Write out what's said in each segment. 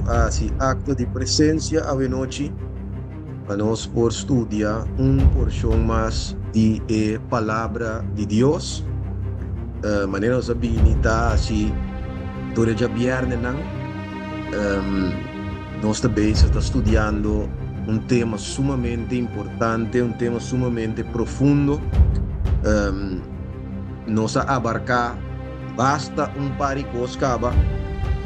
a hasi akto di presensia awenochi pa nos por studia un porshon mas di e Palabra di Dios. Manera nos a bini ta hasi tur e djabièrnènan, nos ta bezig ta studiando un tema sumamente importante, un tema sumamente profundo. Nos a abarká basta un par di kos kaba,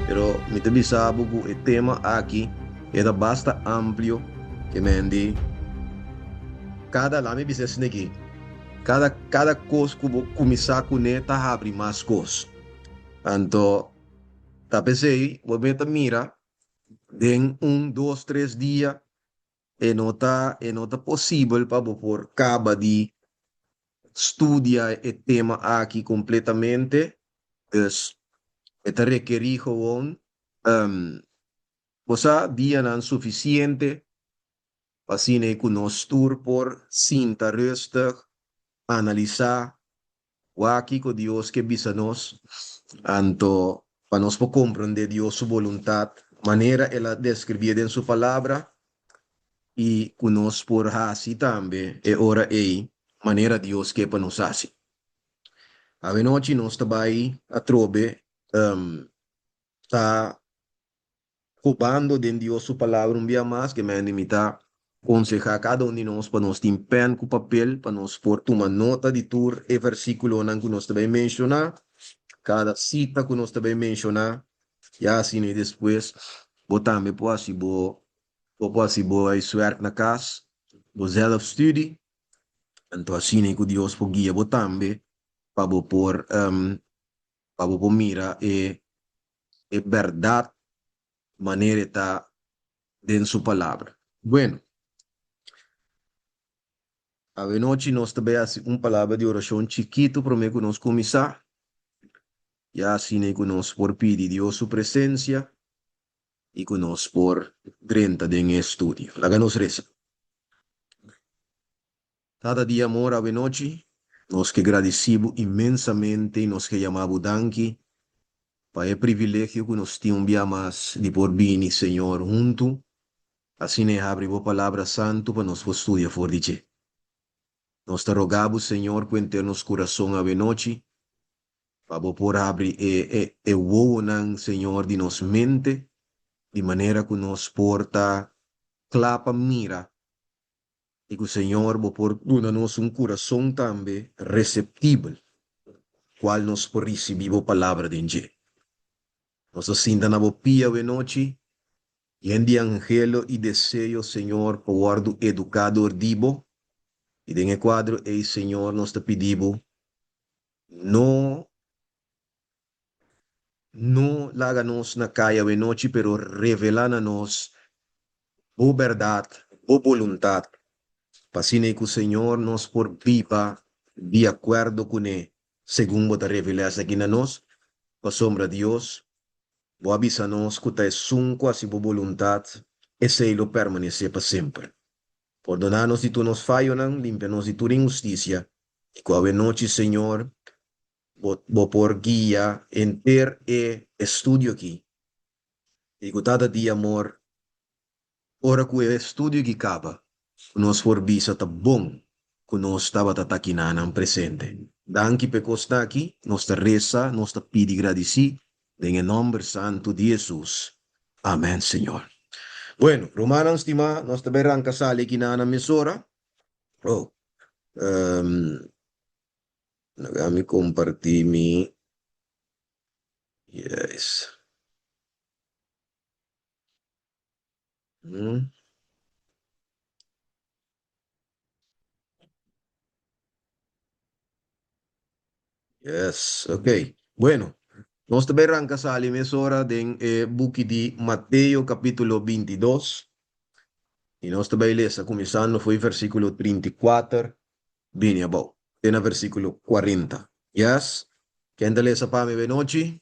pero mi ta bisa bo ku e tema aki e ta basta amplio ke men di kada, laat mi bisa esei aki, kada kada kos ku bo kuminsá kuné ta habri mas kos. Anto ta p'esei bo mester mira den un, dos, tres dia e no ta e no ta posibel pa bo por kaba di studia e tema aki completamente, dus e ta rekeri gewoon bo sa dianan suficiente pa asina cu nos tur por sinta rustig, analisa Wak kiko Dios ke bisa nos, anto pa nos por komprondé Dios su boluntat manera el a deskribié den su Palabra i ku nos por hasi tambe e ora ei manera Dios ke pa nos hasi. Awenochi nos ta bai atrobe ta Cobando den Dios su Palabra un bia mas, ke mende mi ta konsehá kada un di nos pa nos tin pèn ku papel pa nos por tuma nota di tur e versíkulonan ku nos ta bai menshoná, kada sita ku nos ta bai menshoná, ya asina i despues bo tambe por hasi bo bo por hasi bo huiswerk na kas, bo zelfstudie, anto asina i ku Dios por guia bo tambe pa bo por pa bo por mira e e bèrdat manera e ta den su Palabra. Bueno, awenochi nos ta bai hasi un palabra di orashon chikitu promé ku nos kuminsá, ya asina ku nos por pidi Dios su presensia i ku nos por drenta den e estudio. Laga nos resa. Tata di amor, awenochi nos ke gradisí bo inmensamente i nos ke yama bo danki pa e privilegio ku nos tin un bia mas di por bini, Señor, huntu, asina e habri bo Palabra Santu pa nos por studia for di dje. Nos ta roga bo, Señor, ku henter nos kurason awenochi, pa bo por habri e e e wowonan, Señor, di nos mente, di manera ku nos por ta kla pa mira i ku Señor bo por duna nos un kurason tambe reseptibel, kual nos por risibí bo palabra den dje. Nos ta sinta na bo pia awenochi, yen di anhelo i deseo, Señor, pa wòrdu eduká dor di bo, i den e kuadro ei, Señor, nos ta pidi bo, no No laga nos na kai awenochi, pero revelá na nos Bo bèrdat, Bo boluntat, pa asina ei ku Señor nos por biba di akuerdo kuné segun Bo ta revelá esaki na nos. Pasobra, Dios, Bo a bisa nos ku ta esun ku hasi Bo boluntat, esei lo permanesé pa semper. Pordoná nos di tur nos fayonan, limpia nos di tur inhustisia, i ku awenochi, Señor, Bo bo por guia henter e estudio aki. I ku Tata di amor, ora ku e estudio aki kaba, ku nos por bisa ta bon ku nos tabata ta kinanan presente. Danki p'e kosnan aki, nos ta resa, nos ta pidi gradisí den e nòmber santu di Hesus. Amèn, Señor. Bueno, rumannan stimá, nos ta bai ranka sali kinanan mesora. Oh, Laga mi comparti mi yes. Hmm. Yes, ok. Bueno, nos ta bay ranca sali mesora den e buki di Mateo capítulo 22. Y nos ta bay lesa cuminsando fo'i versículo 34 Bini abou, te na versíkulo kuarenta. Yes? Ken ta lesa pa mi benochi?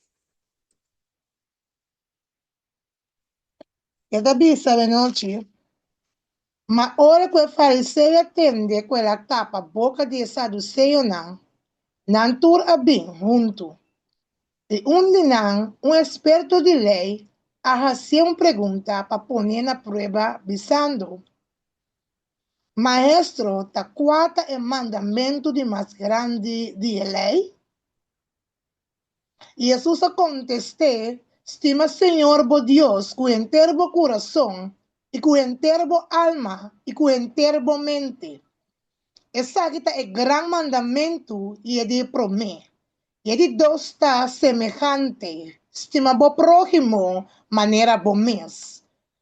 E ta bisa benochi, Ma ora ku e fariseo a tende ku el a tapa boka di e saduseonan, nan tur a bin huntu. I un di nan, un eksperto di lei, a hasié un pregunta pa pon'é na prueba, bisando, Maestro, ta kua ta e mandamentu di mas grandi di e Lei? I Hesus a kontest'é, Stima Señor bo Dios ku henter bo kurason i ku henter bo alma i ku henter bo mente. Esaki ta e gran mandamentu i e di promé. I e di dos ta semehante, Stima bo próhimo manera bo mes.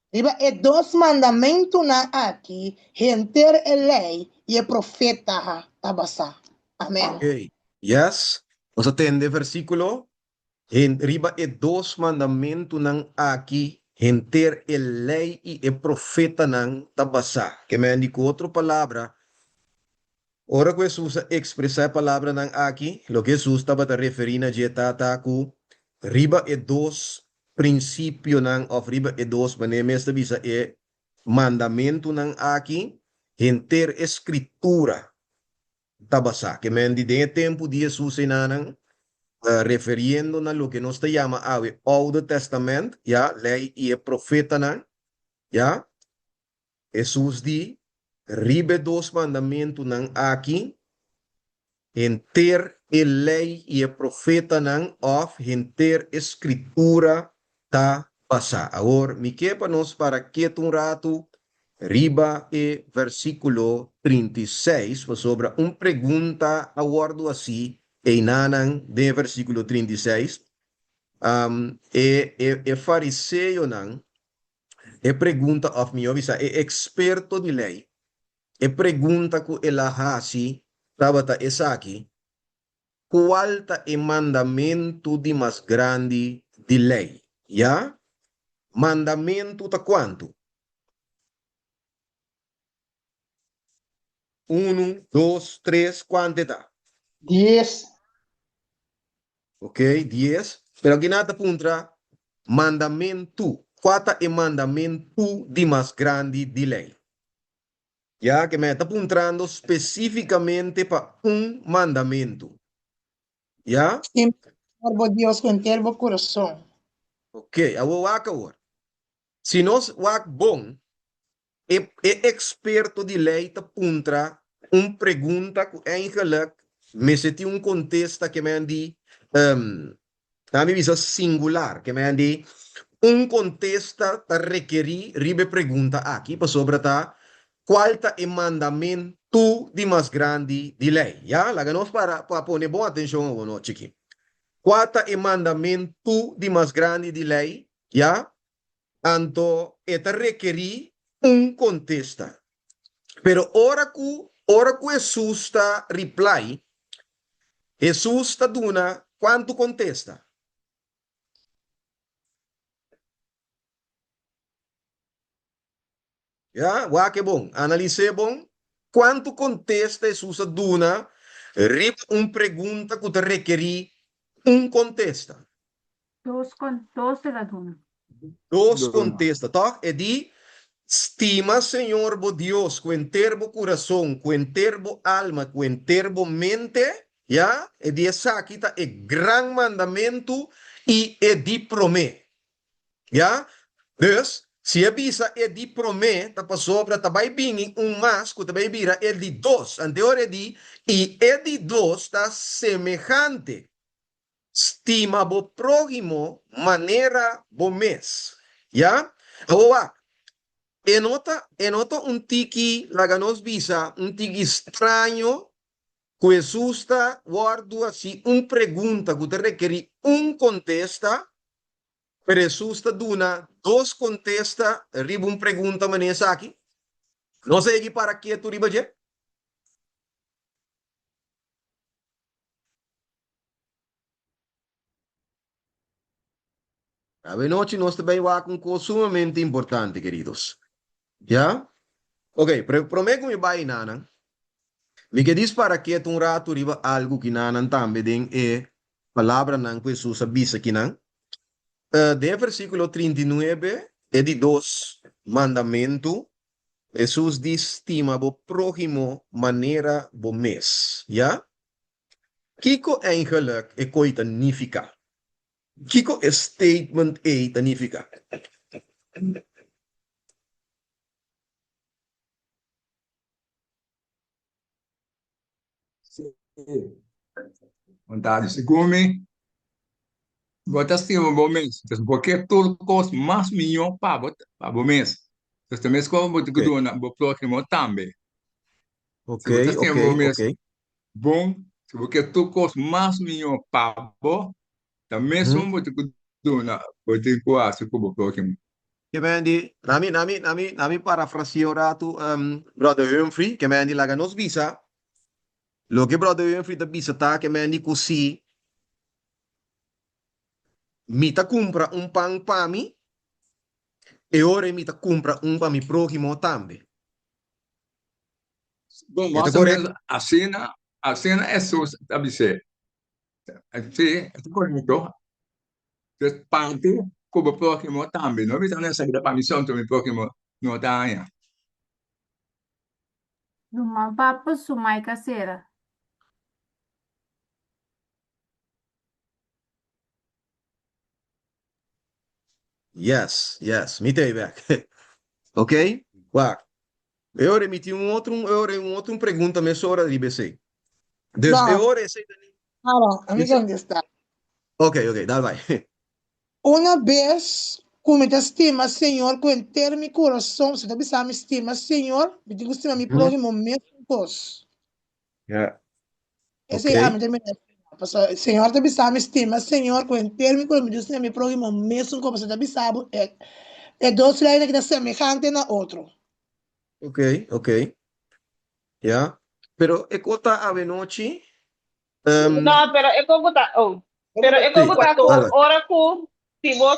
Riba e dos mandamentunan aki henter e Lei i e Profeta ta basá. Amèn. Oké, yes. Nos a tende e versíkulo. Riba e dos mandamentunan aki henter e Lei i e Profetanan ta basá. Ke men di ku otro palabra, ora ku Hesus a ekspresá e palabranan aki, loke Hesus tabata referí na dje ta ta ku riba e dos prinsipionan òf riba e dos, manera e mes ta bisa, e mandamentunan aki, henter e Skritura ta basá. Ke men di den e tempu di Hesus einanan, referiendo na loke nos ta yama awe Oude Testament, ya, Lei i e Profetanan, ya, Hesus di, Riba e dos mandamentunan aki, henter e Lei i e Profetanan, òf henter e Skritura ta basá. Awor, mi ke pa nos para ketu un ratu riba e versíkulo 36, pasobra un pregunta a wòrdu hasí einanan den e versíkulo 36. E, e, e fariseonan, e pregunta, òf mihó bisa, e eksperto di lei, e pregunta ku el a hasi tabata esaki, Kual ta e mandamentu di mas grandi di lei? Ya, mandamentu ta kuantu? Unu, dos, tres, kuantu e ta? Dies. Ok, dies. Pero aki nan ta puntra mandamentu. Kua ta e mandamentu di mas grandi di lei? Ya ke mi ta puntrando spesífikamente pa un mandamentu. Ya? Stima Señor bo Dios ku henter bo kurason. Ok, awor wak awor. Si nos wak bon, e e eksperto di lei ta puntra un pregunta ku eigenlik mester tin un kontesta ke men di, Ta mi bisa singular, ke men di un kontesta ta rekerí riba e pregunta aki, pasobra ta kual ta e mandamentu di mas grandi di lei. Ya, laga nos para pa pone bon atenshon awor nochi aki. Kua ta e mandamentu di mas grandi di lei? Ya, anto e ta rekerí un kontesta. Pero ora ku ora ku Hesus ta reply, Hesus ta duna kuantu kontesta? Ya, wak e bon, analis'é bon. Kuantu kontesta Hesus a duna riba un pregunta ku ta rekerí un kontesta? Dos kon, dos el a duna. Dos kontesta, tòg? E di, Stima Señor bo Dios ku henter bo kurason, ku henter bo alma, ku henter bo mente, ya? E di esaki ta e gran mandamentu i e di promé. Ya? Dus, si e bisa e di promé, ta pasobra ta bai bini un mas ku ta bai bira e di dos. Anteor e di, i e di dos ta semehante. Stima bo próhimo manera bo mes. Ya? Awor wak, e no ta, e no ta un tiki, laga nos bisa, un tiki straño ku Hesus ta wòrdu hasi un pregunta ku ta rekerí un kontesta, pero Hesus ta duna dos kontesta riba un pregunta manera esaki? Nos a yegi para ketu riba dje? Awenochi nos ta bay wak un cos sumamente importante, queridos. Ya? Ok, pero prome cu mi bay nanan, mi ke dispara ketu un rato riba algo ki nanan tambe den e palabranan cu Jesus a bisa kinan. Den e versiculo 39, e di dos mandamento, Jesus di stima bo prohimo manera bo mes. Ya? Kiko eigenlik e koi ta nifiká? Kiko e statement ei ta nifiká? Sí. Vontade. Segun mi, bo ta stima bo mes. Entonces, bo ke tur kos mas mihó pa bo, pa bo mes. Entonces, ta mes kon bo tin ku duna bo próhimo tambe. Si bo ta stima bo mes bon, si bo ke tur kos mas mihó pa bo, ta mesun bo tin ku duna, bo tin ku hasi ku bo próhimo. Ke men di, na mi, na mi, na mi, na mi parafrasea un ratu, Brother Humphrey, ke men di laga nos bisa, loke Brother Humphrey ta bisa ta ke men di ku si mi ta kumpra un pan pa mi, e ora ei mi ta kumpra un pa mi próhimo tambe. Bon, E ta mas o korekto? menos asina, asina Hesus ta bis'é. Sí, e ta korekto. Pues parti ku bo próhimo tambe. No bisa no esaki ta pa mi so, anto mi próhimo no ta haña. Ruman Papo su mic a sera. Yes, yes, mi ta ei bek. Ok, wak. E ora mi tin un otro, e ora un otro pregunta mesora riba esei. Dus e No, ora esei ta ni. para, a mi Esei. contesta. Ok, ok, dal bai. Una bes ku mi ta stima Señor ku henter mi kurason, si ta bisa mi stima Señor, mi tin ku stima mi próhimo mesun kos. Ja. Esei Ok. ami ta mira asina. Pasobra Señor ta bisa mi stima Señor ku henter mi kurason, mi tin ku stima mi próhimo mesun kos. Pasobra ta bisa bo e e dos leinan ki ta semehante na otro. Ok, ok. Ya. Pero e kos ta awenochi. No, pero e kos ku ta, oh. Pero e kos Sí, ku ta ku dale. ora ku si bo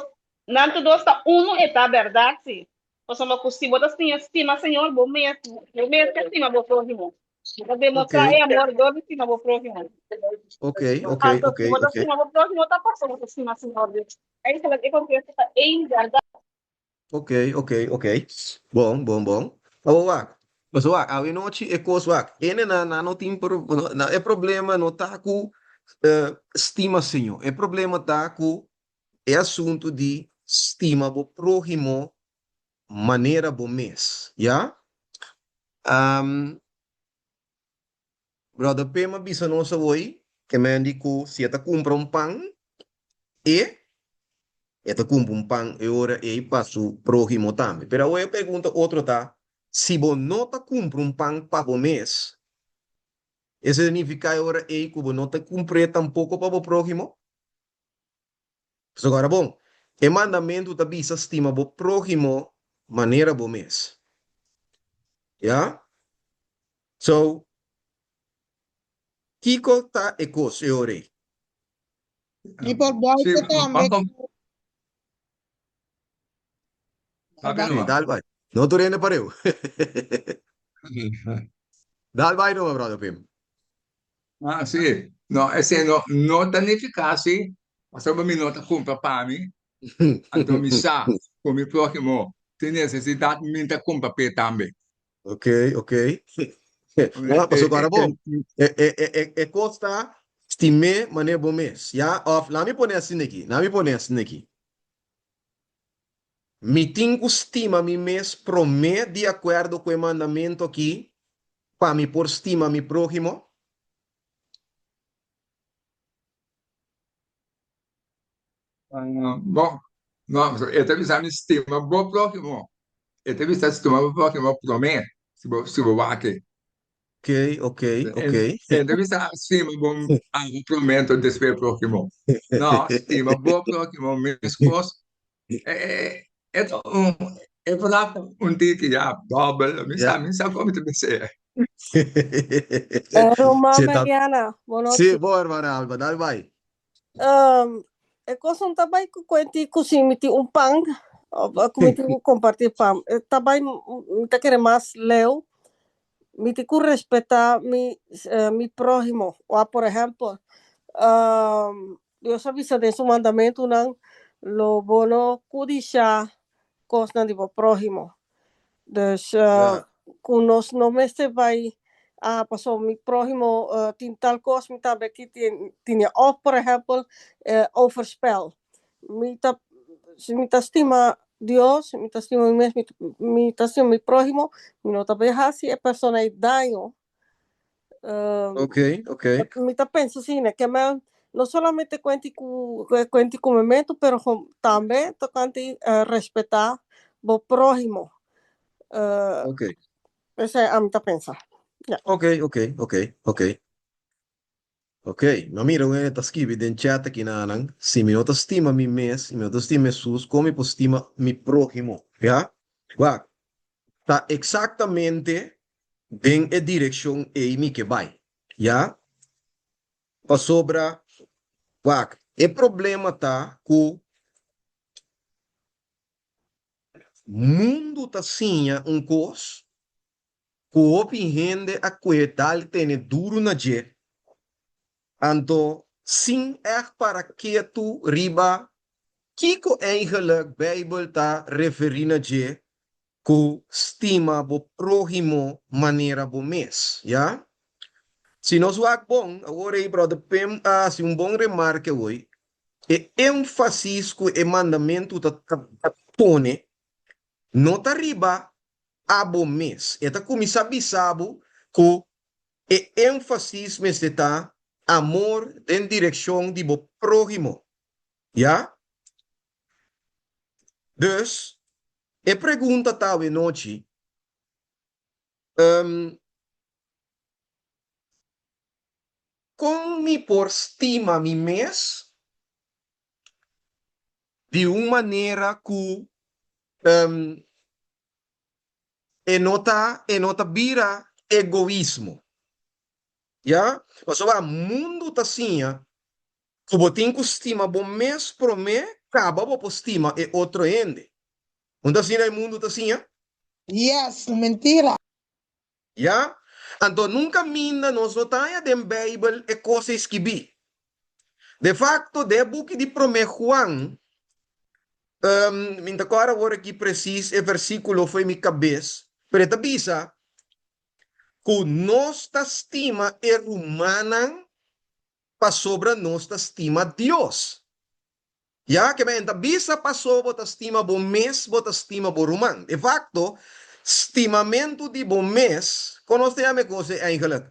nan tur dos ta uno e ta bèrdat si. Pasobra ku si bo ta siña stima Señor bo mes bo mes ta stima bo próhimo. Bo ta demostrá Ok. e amor dor di stima bo próhimo. Ok, ok, Anto ok, si bo ta ok. stima bo próhimo ta pasobra bo ta stima Señor Dios. Eigenlijk e konteksto ta ei bèrdat. Ok, ok, ok. Bon, bon, bon. Awor wak, pasobra wak, awenochi e kos wak, hende nan nan no tin pro, no, e problema no ta ku stima Señor, e problema ta ku e asuntu di stima bo próhimo manera bo mes, ya? Brother Pim a bisa nos awoi ke men di ku si e ta kumpra un pan e e ta kumpra un pan e ora ei pa su próhimo tambe. Pero awoi e pregunta otro ta, si bo no ta kumpra un pan pa bo mes, esei ta nifiká e ora ei ku bo no ta kumpr'é tampoko pa bo próhimo? Pasobra ora bon, e mandamentu ta bisa stima bo próhimo manera bo mes. Ya? So, kiko ta e kos e ora ei? Mi por Sí, bolsa tambe ban kom. ku Papia Sí, numa. dal bai. No tur hende pareu. Dal bai numa, brother Pim. Ah, sí. No, esei no, no ta nifiká si pasobra mi no ta kumpra pa mi, anto mi sa ku mi próhimo tin nesesidat, mi ta kumpra p'e tambe. Ok, ok. No, pasobra ora bon, e, e, e, e, e kos ta stim'é manera bo mes, ya? Òf laat mi pone asina aki, laat mi pone asina aki. Mi tin ku stima mi mes promé di akuerdo ku e mandamentu akí pa mi por stima mi próhimo? Bon, no, e ta bisa mi stima bo próhimo. E ta bisa stima bo próhimo promé, si bo, si bo wak. Ok, ok, ok. E ta bisa stima bo abo promé, anto despues próhimo. No, stima bo próhimo meskos E ta un e vraag ta un tiki ya dobbel. Mi sa, mi sa kon mi ta bis'é. Ruman Sí, ta, Mariana, bon sí, nochi. bo hermana Alba, dal bai. Um, e kos no ta bai ku kuenti ku si mi tin un pan, of ku mi tin ku kompartí pan. E ta bai, mi ta kere mas leu. Mi tin ku respetá mi, mi próhimo. Wak, por ehèmpel, um, Dios a bisa den su mandamentunan, Lo bo no kudishá kosnan di bo próhimo. Dus, Ja. ku nos no mester bai, ah, pasobra mi próhimo tin tal kos, mi tambe aki tin, tin. Òf, por ehèmpel, overspel. Mi ta si mi ta stima Dios, mi ta stima mi mes, mi mi ta stima mi próhimo, mi no ta bai hasi e persona ei daño. Ok, ok. Mi ta pensa asina, ke men no solamente kuenti ku kuenti kumementu, pero tambe tokante respetá bo próhimo. Ok. Esei ami ta pensa. Ya. Ok, ok, ok, ok. Ok, mi a mira un hende ta skibi den chat aki na nan, si mi no ta stima mi mes i mi no ta stima Hesus, kon mi por stima mi próhimo? Ya? Wak, ta eksaktamente den e direkshon ei mi ke bai. Ya? Pasobra, wak, e problema ta ku mundu ta siña un kos ku hopi hende a kue dal tene duru na dje, anto sin ègt para ketu riba kiko eigenlik Beibel ta referí na dje ku stima bo próhimo manera bo mes, ya. Si nos wak bon, awor ei Bròder Pim a hasi un bon remarke awor, e énfasis ku e mandamentu ta pone no ta riba abo mes. E ta kuminsá bisa bo ku e énfasis mester ta amor den direkshon di bo próhimo. Ya? Dus, e pregunta ta awenochi, Kon mi por stima mi mes di un manera ku e no ta e no ta bira egoismo? Ya, pasobra mundu ta siña ku bo tin ku stima bo mes promé kaba bo por stima e otro hende. Un ta asina e mundu ta siña? Yes, mentira. Ya, anto nunka minda nos no ta haña den Beibel e kos ei skibí. De fakto, den e buki di Promé Juan, mi no ta kòrda awor aki presis e versíkulo fo'i mi kabes, pero e ta bisa ku nos ta stima e rumannan pasobra nos ta stima Dios. Ya ke men ta bisa paso bo ta stima bo mes, bo ta stima bo ruman. De facto, stimamentu di bo mes, kon nos ta yama e kos ei eigenlijk?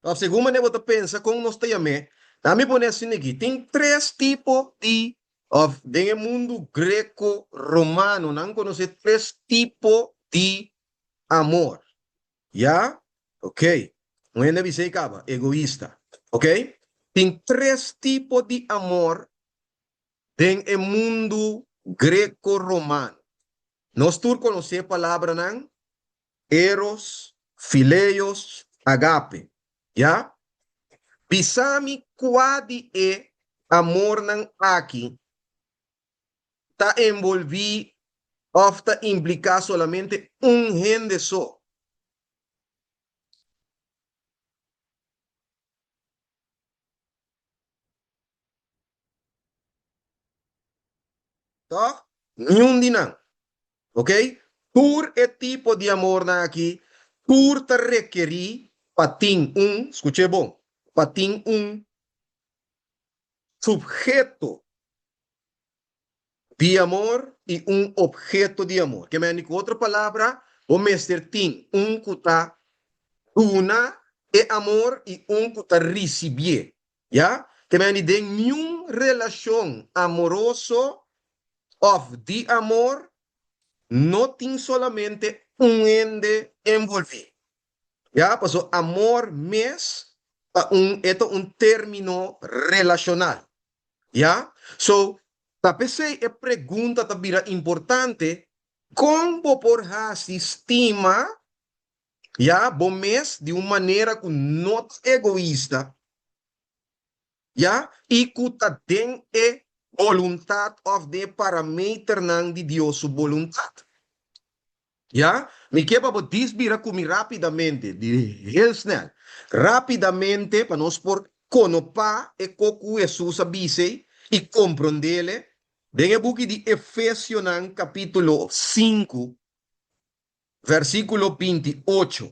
Òf segun manera bo ta pensa kon nos ta yam'é? Ami pone asina aki, tin tres tipo di, òf den e mundu greko-romano nan konosé tres tipo di amor. Ya? Ok. Un hende a bisa ei kaba, egoista. Ok? Tin tres tipo di amor den e mundu greko-romano. Nos tur konosé e palabranan eros, fileios, agape. Ya? Bisa mi kua di e amornan aki ta envolví òf ta impliká solamente un hende so. Tòg? Niun di nan. Ok? Tur e tipo di amornan aki, tur ta rekerí pa tin un, skuch'é bon, pa tin un Supheto di amor i un opheto di amor. Ke mende ku otro palabra, bo mester tin un ku ta duna e amor i un ku ta risibié. Ya? Ke mende den niun relashon amoroso òf di amor no tin solamente un hende envolví. Ya, paso amor mes ta un e ta un término relashonal. Ya, so ta p'esei e pregunta ta bira importante, kon bo por hasi stima, ya, bo mes di un manera ku no ta egoista, ya, i ku ta den e boluntat òf den e parameternan di Dios su boluntat? Ya, mi ke pa bo dis bira ku mi rápidamente, di heel snel, rápidamente pa nos por konopá e ko ku Hesus a bis'ei i komprond'ele den e buki di Efesionan kapítulo sinku, versíkulo 28.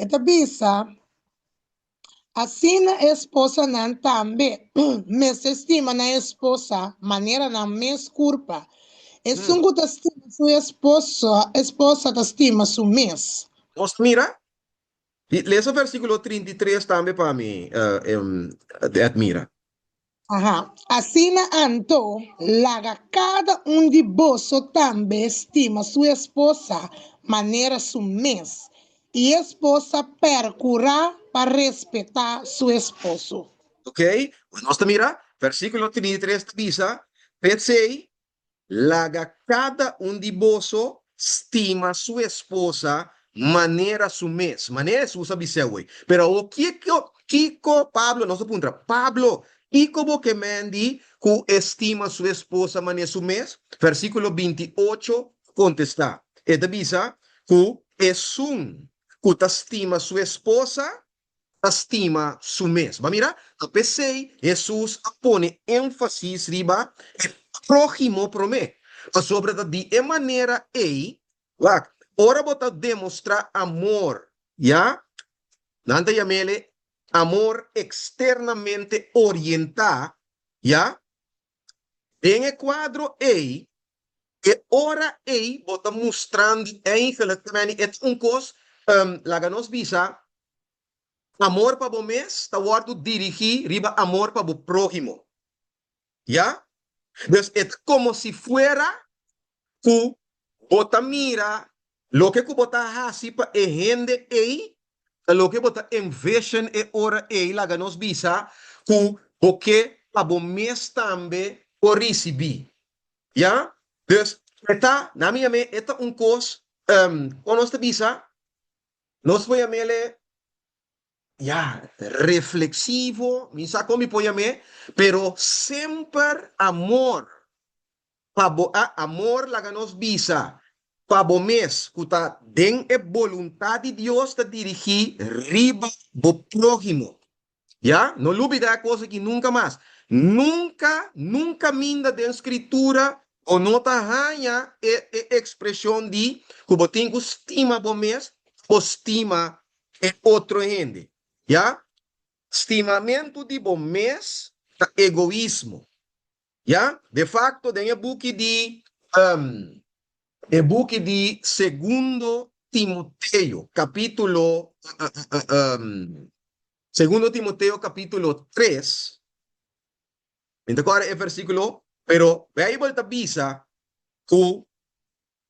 E ta bisa, Asina e esposanan tambe mester stima nan esposa manera nan mes kurpa. Esun ku ta stima su esposo, esposa ta stima su mes. Nos mira? Lesa versíkulo 33 tambe pa mi, Edmira. Aha. Asina anto, laga kada un di boso tambe stima su esposa manera su mes, i e esposa perkurá pa respetá su esposo. Ok, nos ta mira, versíkulo 33 ta bisa, P'esei, Laga kada un di boso stima su esposa manera su mes. Manera Hesus a bis'é awor. Pero awor kiko, kiko Pablo, nos a puntra, Pablo, kiko bo ke men di ku e stima su esposa manera su mes? Versíkulo 28 kontestá. E ta bisa ku esun ku ta stima su esposa ta stima su mes. Bo a mira? Ta p'esei Hesus a pone énfasis riba e próhimo promé. Pasobra ta di e manera ei, wak, ora bo ta demostrá amor, ya, nan ta yam'el amor eksternamente orientá, ya, den e kuadro ei, e ora ei bo ta mustrando eigenlijk, ta meni e ta un kos, laga nos bisa, amor pa bo mes ta wòrdu dirigí riba amor pa bo próhimo. Ya? Dus e ta komo si fuera ku bo ta mira loke ku bo ta hasi pa e hende ei, ta loke bo ta envision e ora ei, laga nos bisa ku bo ke pa bo mes tambe por risibí. Ya? Dus e ta, na mi yam'é, e ta un kos, kon nos ta bisa? Nos por yam'é ya, reflexivo, mi sa kon mi por yam'é, pero semper amor pa bo, a, amor laga nos bisa pa bo mes ku ta den e boluntat di Dios ta dirigí riba bo próhimo. Ya, no lubidá e kos aki nunka mas. Nunka, nunka minda den Skritura bo no ta haña e e ekspreshon di ku bo tin ku stima bo mes o stima e otro hende. Ya, stimamentu di bo mes ta egoismo. Ya, de facto den e buki di e buki di Segundo Timoteo capítulo Segundo Timoteo capítulo 3, mi ta kòrda e versículo, pero Bijbel ta bisa ku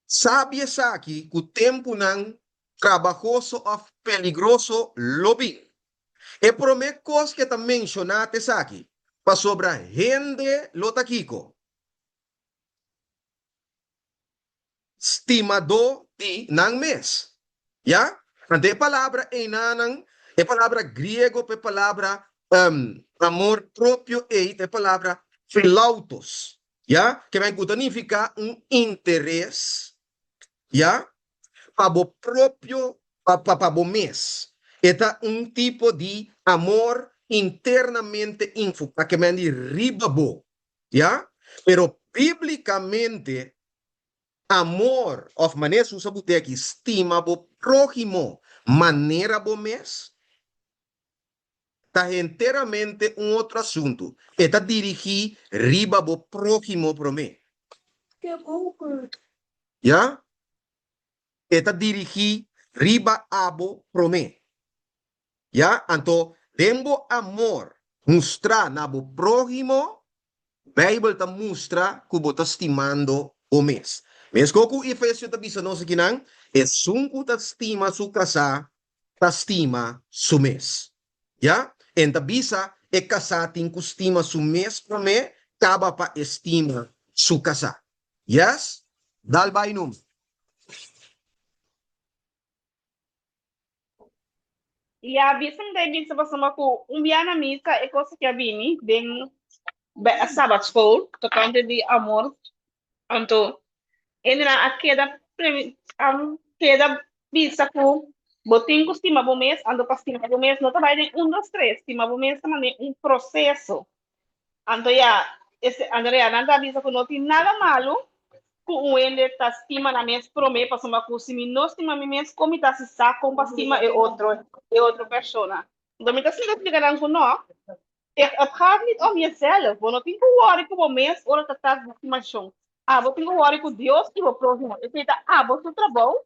Sabi esaki ku tempunan trabahoso òf peligroso lo bin. E promé kos ku e ta menshoná ta esaki, pasobra hende lo ta kiko? Stimadó di nan mes. Ya? Anto e palabra einanan, e palabra griego pa e palabra amor propio ei ta e palabra philautos. Ya, ke men ku ta nifiká un interes, ya, pa bo propio, pa pa bo mes. E ta un tipo di amor internamente infoká, ke men di riba bo, ya. Pero bíblikamente amor, òf manera Hesus a but'é aki, stima bo próhimo manera bo mes, ta henteramente un otro asuntu. E ta dirigí riba bo próhimo promé. Ya? E ta dirigí riba abo promé. Ya? Anto, den bo amor mustrá na bo próhimo, Beibel ta mustra ku bo ta stimando bo mes. Meskos ku Efesio ta bisa nos akinan, esun ku ta stima su kasá ta stima su mes. Ya, en ta bisa e kasá tin ku stima su mes promé kaba pa e stima su kasá. Yes? Dal bai num. Ya, bisa mi ta e bisa pasobra ku un bia na misa e kos aki a bini den Sabbat school tokante di amor. Anto hendenan a keda a keda bisa ku bo tin ku stima bo mes, anto pa stima bo mes no ta bai den un dos tres, stima bo mes ta manera un proseso. Anto ya, ese anto ya nan ta bisa ku no tin nada malu. Ku un hende ta stima nan mes promé, pasobra ku si mi no stima mi mes, kon mi ta hasi sa kon pa stima e otro, e otro persona? Enton mi ta sinta splika nan ku no, het gaat niet om jezelf. Bo no tin ku wòri ku bo mes ora ta trata di stimashon. Abo tin ku wòri ku Dios i bo próhimo. Esei ta abo su trabou,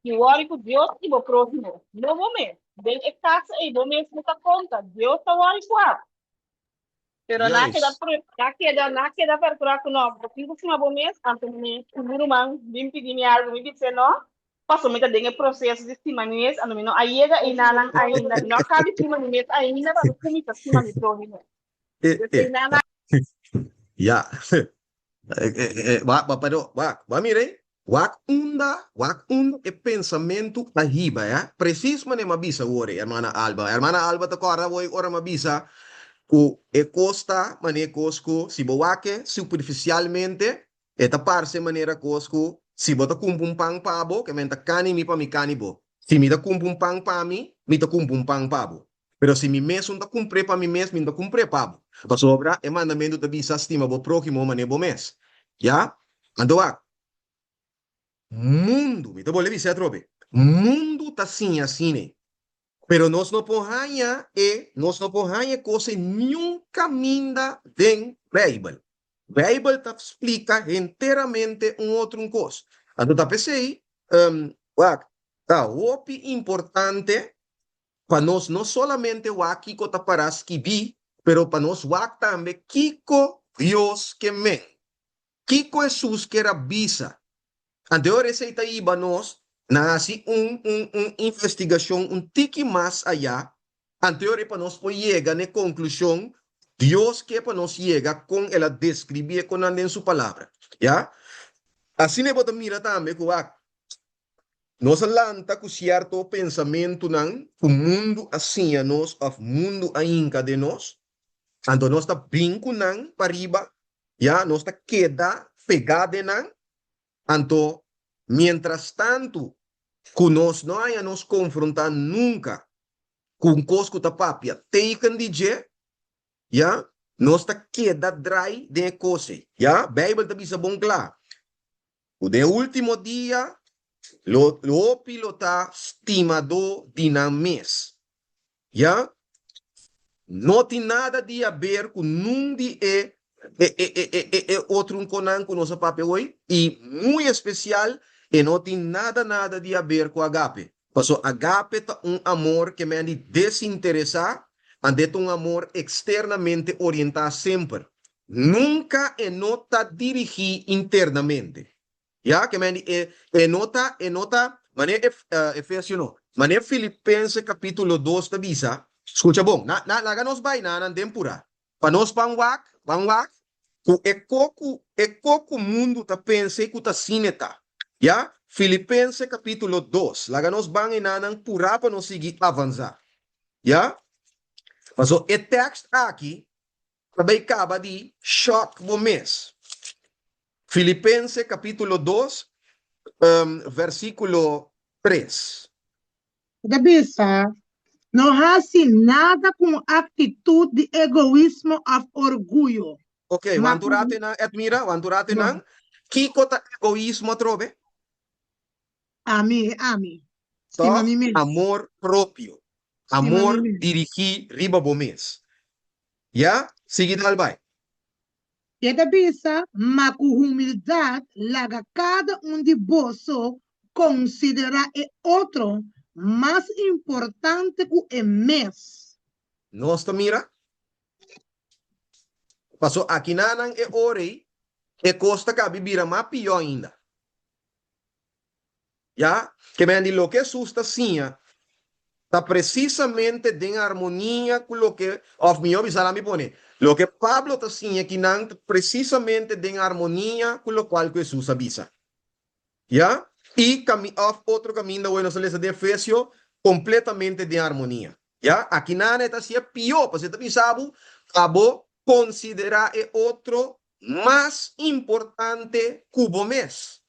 di wòri ku Dios i bo próhimo, no bo mes. Den e kaso ei bo mes no ta konta, Dios ta wòri ku abo. Pero na keda na keda na keda percura cu no, bo tin cu stima bo mes, anto mi cu mi ruman bin pidi mi algo, mi bis'e no, paso mi ta den e proceso di stima mi mes, anto mi no a yega einanan ainda, mi no a cabi stima mi mes ainda pa mi cuminsa stima mi prohimo. Dus einanan. Ya. Wak, pero wak, bo a mira ei? Wak unda, wak unda e pensamentu a hiba, ya. Presis manera mi a bisa awor, hermana Alba. Hermana Alba ta kòrda awor ora mi a bisa ku e kos ta manera e kos ku si bo wak e superfisialmente e ta parse manera kos ku si bo ta kumpra un pan pa bo, ke men ta kani mi pa mi kani bo. Si mi ta kumpra un pan pa mi, mi ta kumpra un pan pa bo. Pero si mi mesun ta kumpr'é pa mi mes, mi no ta kumpr'é pa bo. Pasobra e mandamentu ta bisa, Stima bo próhimo manera bo mes. Ya? Anto wak, mundu, mi ta bolbe bisa atrobe, mundu ta siña asina, pero nos no por haña e, nos no por haña e kos ei niun kaminda den Beibel. Beibel ta splika henteramente un otro un kos. Anto ta p'esei, wak, ta hopi importante pa nos no solamente wak kiko ta pará skibí, pero pa nos wak tambe kiko Dios ke men, kiko Hesus ker a bisa. Anto ora esei ta hiba nos na hasi un un un investigashon un tiki mas ayá, anto ora pa nos por yega na e konklushon Dios ke pa nos yega kon el a deskribí e konan den su Palabra. Ya? Asina bo ta mira tambe ku wak Nos a lanta ku sierto pensamentunan ku mundu a siña nos òf mundu a hinka den nos, anto nos ta bin ku nan pariba, ya, nos ta keda pegá den nan, anto mientrastantu ku nos no haña nos konfrontá nunka ku un kos ku ta papia tegen di dje, ya, nos ta keda drai den e kos ei, ya. Beibel ta bisa bon kla. Ku den e último dia lo hopi lo ta stimadó di nan mes. Ya, no tin nada di haber ku nun di e e e e e e e otrunkonan ku nos a papia hoy, i muy espesial e no tin nada nada di haber ku agape. Paso agape ta un amor ke men di desinteresá, ante ta un amor eksternamente orientá semper. Nunka e no ta dirigí internamente. Ya, ke men di e e no ta e no ta manera e Efesio no, manera Filipense kapítulo dos ta bisa, skucha bon, na na laga nos bai na nan den purá. Pa nos ban wak, ban wak, ku e ko ku e ko ku mundu ta pensa i ku ta asina e ta. Ya? Filipense kapítulo dos. Laga nos ban enanan purá pa nos sigui avansá. Ya? Paso e tèkst aki ta bai kaba di shòk bo mes. Filipense kapítulo dos, vèrsikulo tres. E ta bisa, No hasi nada ku un aktitut di egoismo òf orguyo, Ok, ma wantu ku. rato enan, Edmira, wantu rato Bo. enan, kiko ta egoismo atrobe? Ami, ami. Stima Tòg mi mes. amor propio, Stima mi amor mes. dirigí riba bo mes. Ya? Sigui dal bai. E ta bisa, Ma ku humildat laga kada un di boso konsiderá e otro mas importante ku e mes. Nos ta mira? Paso akinanan e ora ei e kos ta kabi bira mas pió ainda. Ya, ke men di loke Hesus ta siña ta presisamente den armonia ku loke, òf mihó bisa laat mi pone, loke Pablo ta siña kinan ta presisamente den armonia ku lokual ku Hesus a bisa. Ya, i kami òf otro kaminda wei nos a lesa den Efesio, kompletamente den armonia. Ya, akinan e ta hasié pió, pasobra e ta bisa bo pa bo konsiderá e otro mas importante ku bo mes.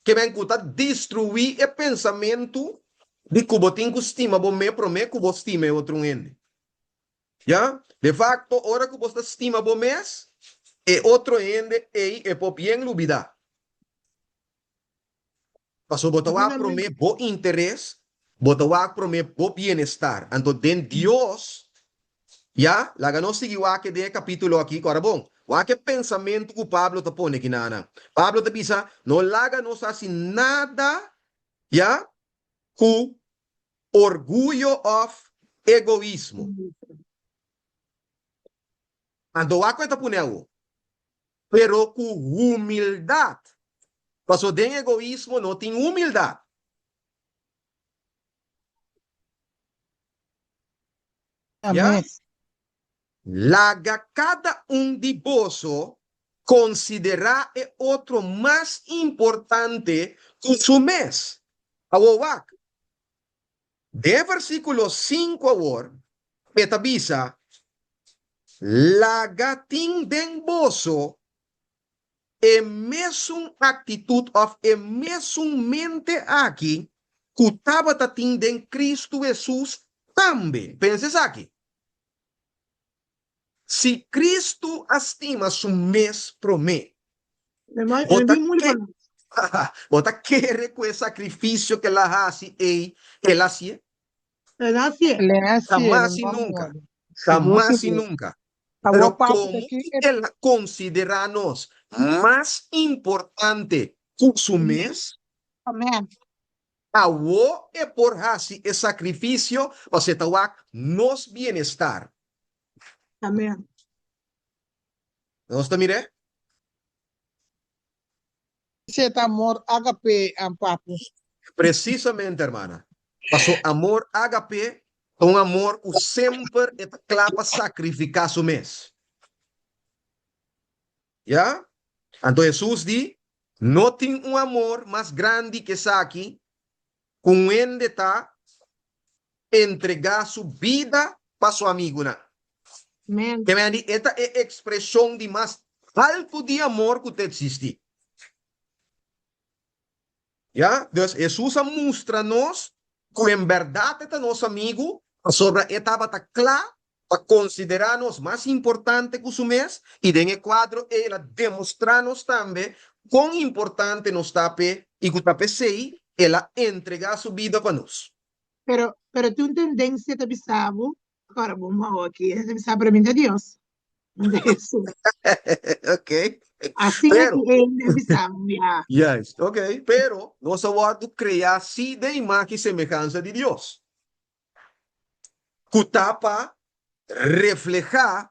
Ke men ku ta destruí e pensamentu di ku bo tin ku stima bo mes promé ku bo stima e otro un hende. Ya? De fakto, ora ku bo ta stima bo mes, e otro hende ei e por bien lubidá. Pasobra bo ta wak promé bo interes, bo ta wak promé bo bienestar. Anto den Dios, ya, laga nos sigui wak den e kapítulo aki, ku ora bon, wak e pensamentu ku Pablo ta pone kinanan. Pablo ta bisa, no laga nos hasi nada, ya, ku orguyo òf egoismo. Anto wak ku e ta pone awo. Pero ku humildat. Paso den egoismo no tin humildat. Ya? Laga kada un di boso konsiderá e otro mas importante ku su mes. Awor wak, Den versíkulo sinku awor, e ta bisa, Laga tin den boso e mesun aktitut òf e mesun mente aki ku tabata tin den Kristu Hesus tambe. Pensa esaki. Si Kristu a stima su mes promé, bo ta ke bo ta kere ku e sakrifisio ku el a hasi ei, el a hasié? Hamas i nunka, hamas i nunka. Pero komo ku el a konsiderá nos mas importante ku su mes, Awo e por hasi e sakrifisio pasobra e ta wak nos bienestar. Amen. Nos ta mir'é? Esei ta amor ágape, papu. Presisamente, hermana. Paso amor ágape ta un amor ku semper e ta kla pa sakrifiká su mes. Ya? Anto Hesus di, No tin un amor mas grandi ku esaki, ku un hende ta entregá su bida pa su amigunan. Amen. Ke mende e ta e ekspreshon di mas haltu di amor ku ta eksistí. Ya, dus Hesus a mustra nos ku en bèrdat e ta nos amigu, pasobra e tabata kla pa konsiderá nos mas importante ku su mes, i den e kuadro ei el a demostrá nos tambe kon importante nos ta p'e i ku ta p'esei el a entregá su bida pa nos. Pero, pero tin un tendensia ta bisa bo Ora bo mou aki, e ta bisa, pero mi ta Dios. Mi ta Jesús. Ok. Asina Pero, ki hende a bisa mi, ya. Juist, ok. Pero nos a wòrdu kreá sí den imagen i semehansa di Dios, ku ta pa reflehá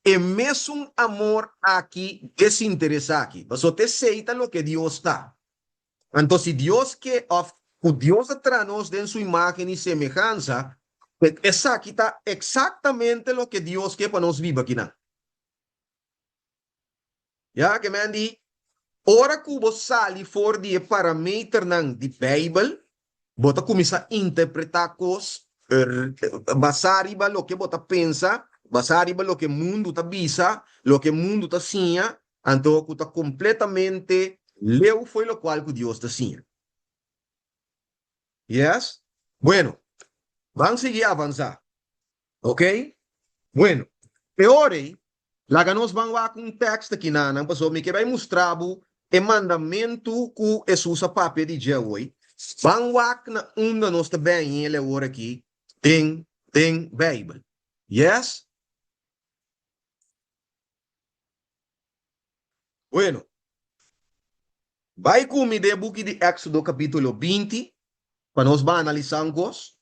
e mesun amor aki desinteresá aki. Pasobra ta esei ta loke Dios ta. Anto si Dios ke òf ku Dios a traha nos den su imágen i semehansa, esaki ta eksaktamente loke Dios ke pa nos biba akinan. Ya, ke men di, ora ku bo sali for di e parameternan di Beibel, bo ta kuminsá interpretá kos basá riba loke bo ta pensa, basá riba loke mundu ta bisa, loke mundu ta siña, Anto ku ta kompletamente leu fo'i lokual ku Dios ta siña. Yes? Bueno, ban sigui avansá. Ok? Bueno, e ora ei, laga nos ban wak un tèkst aki nanan, pasobra mi ke bai mustra bo e mandamentu ku Hesus a papia di dje awoi. Ban wak na unda nos ta bèn el awor aki den den Beibel. Yes? Bueno, bai ku mi den e buki di Éxodo kapítulo 20 pa nos ban analisá un kos.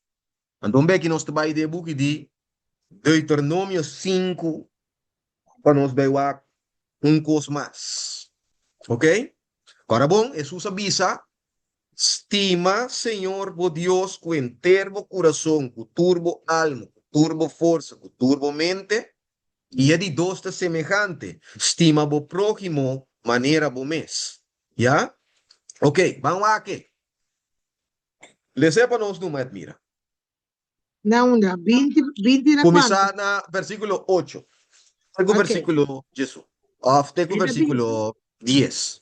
Anto un beki nos ta bai den e buki di Deuteronomio 5 pa nos bai wak un kos mas. Ok? Ora bon, Hesus a bisa, Stima Señor bo Dios ku henter bo kurason, ku tur bo alma, ku tur bo forsa, ku tur bo mente. I e di dos ta semehante, stima bo próhimo manera bo mes. Ya? Ok, ban wak e. Les'é pa nos numa, Edmira. Na unda? 20, 20 na Kuminsá kuantu? na versíkulo ocho te ku Ok. versíkulo diesun, òf te ku E ta bisa, versíkulo dies.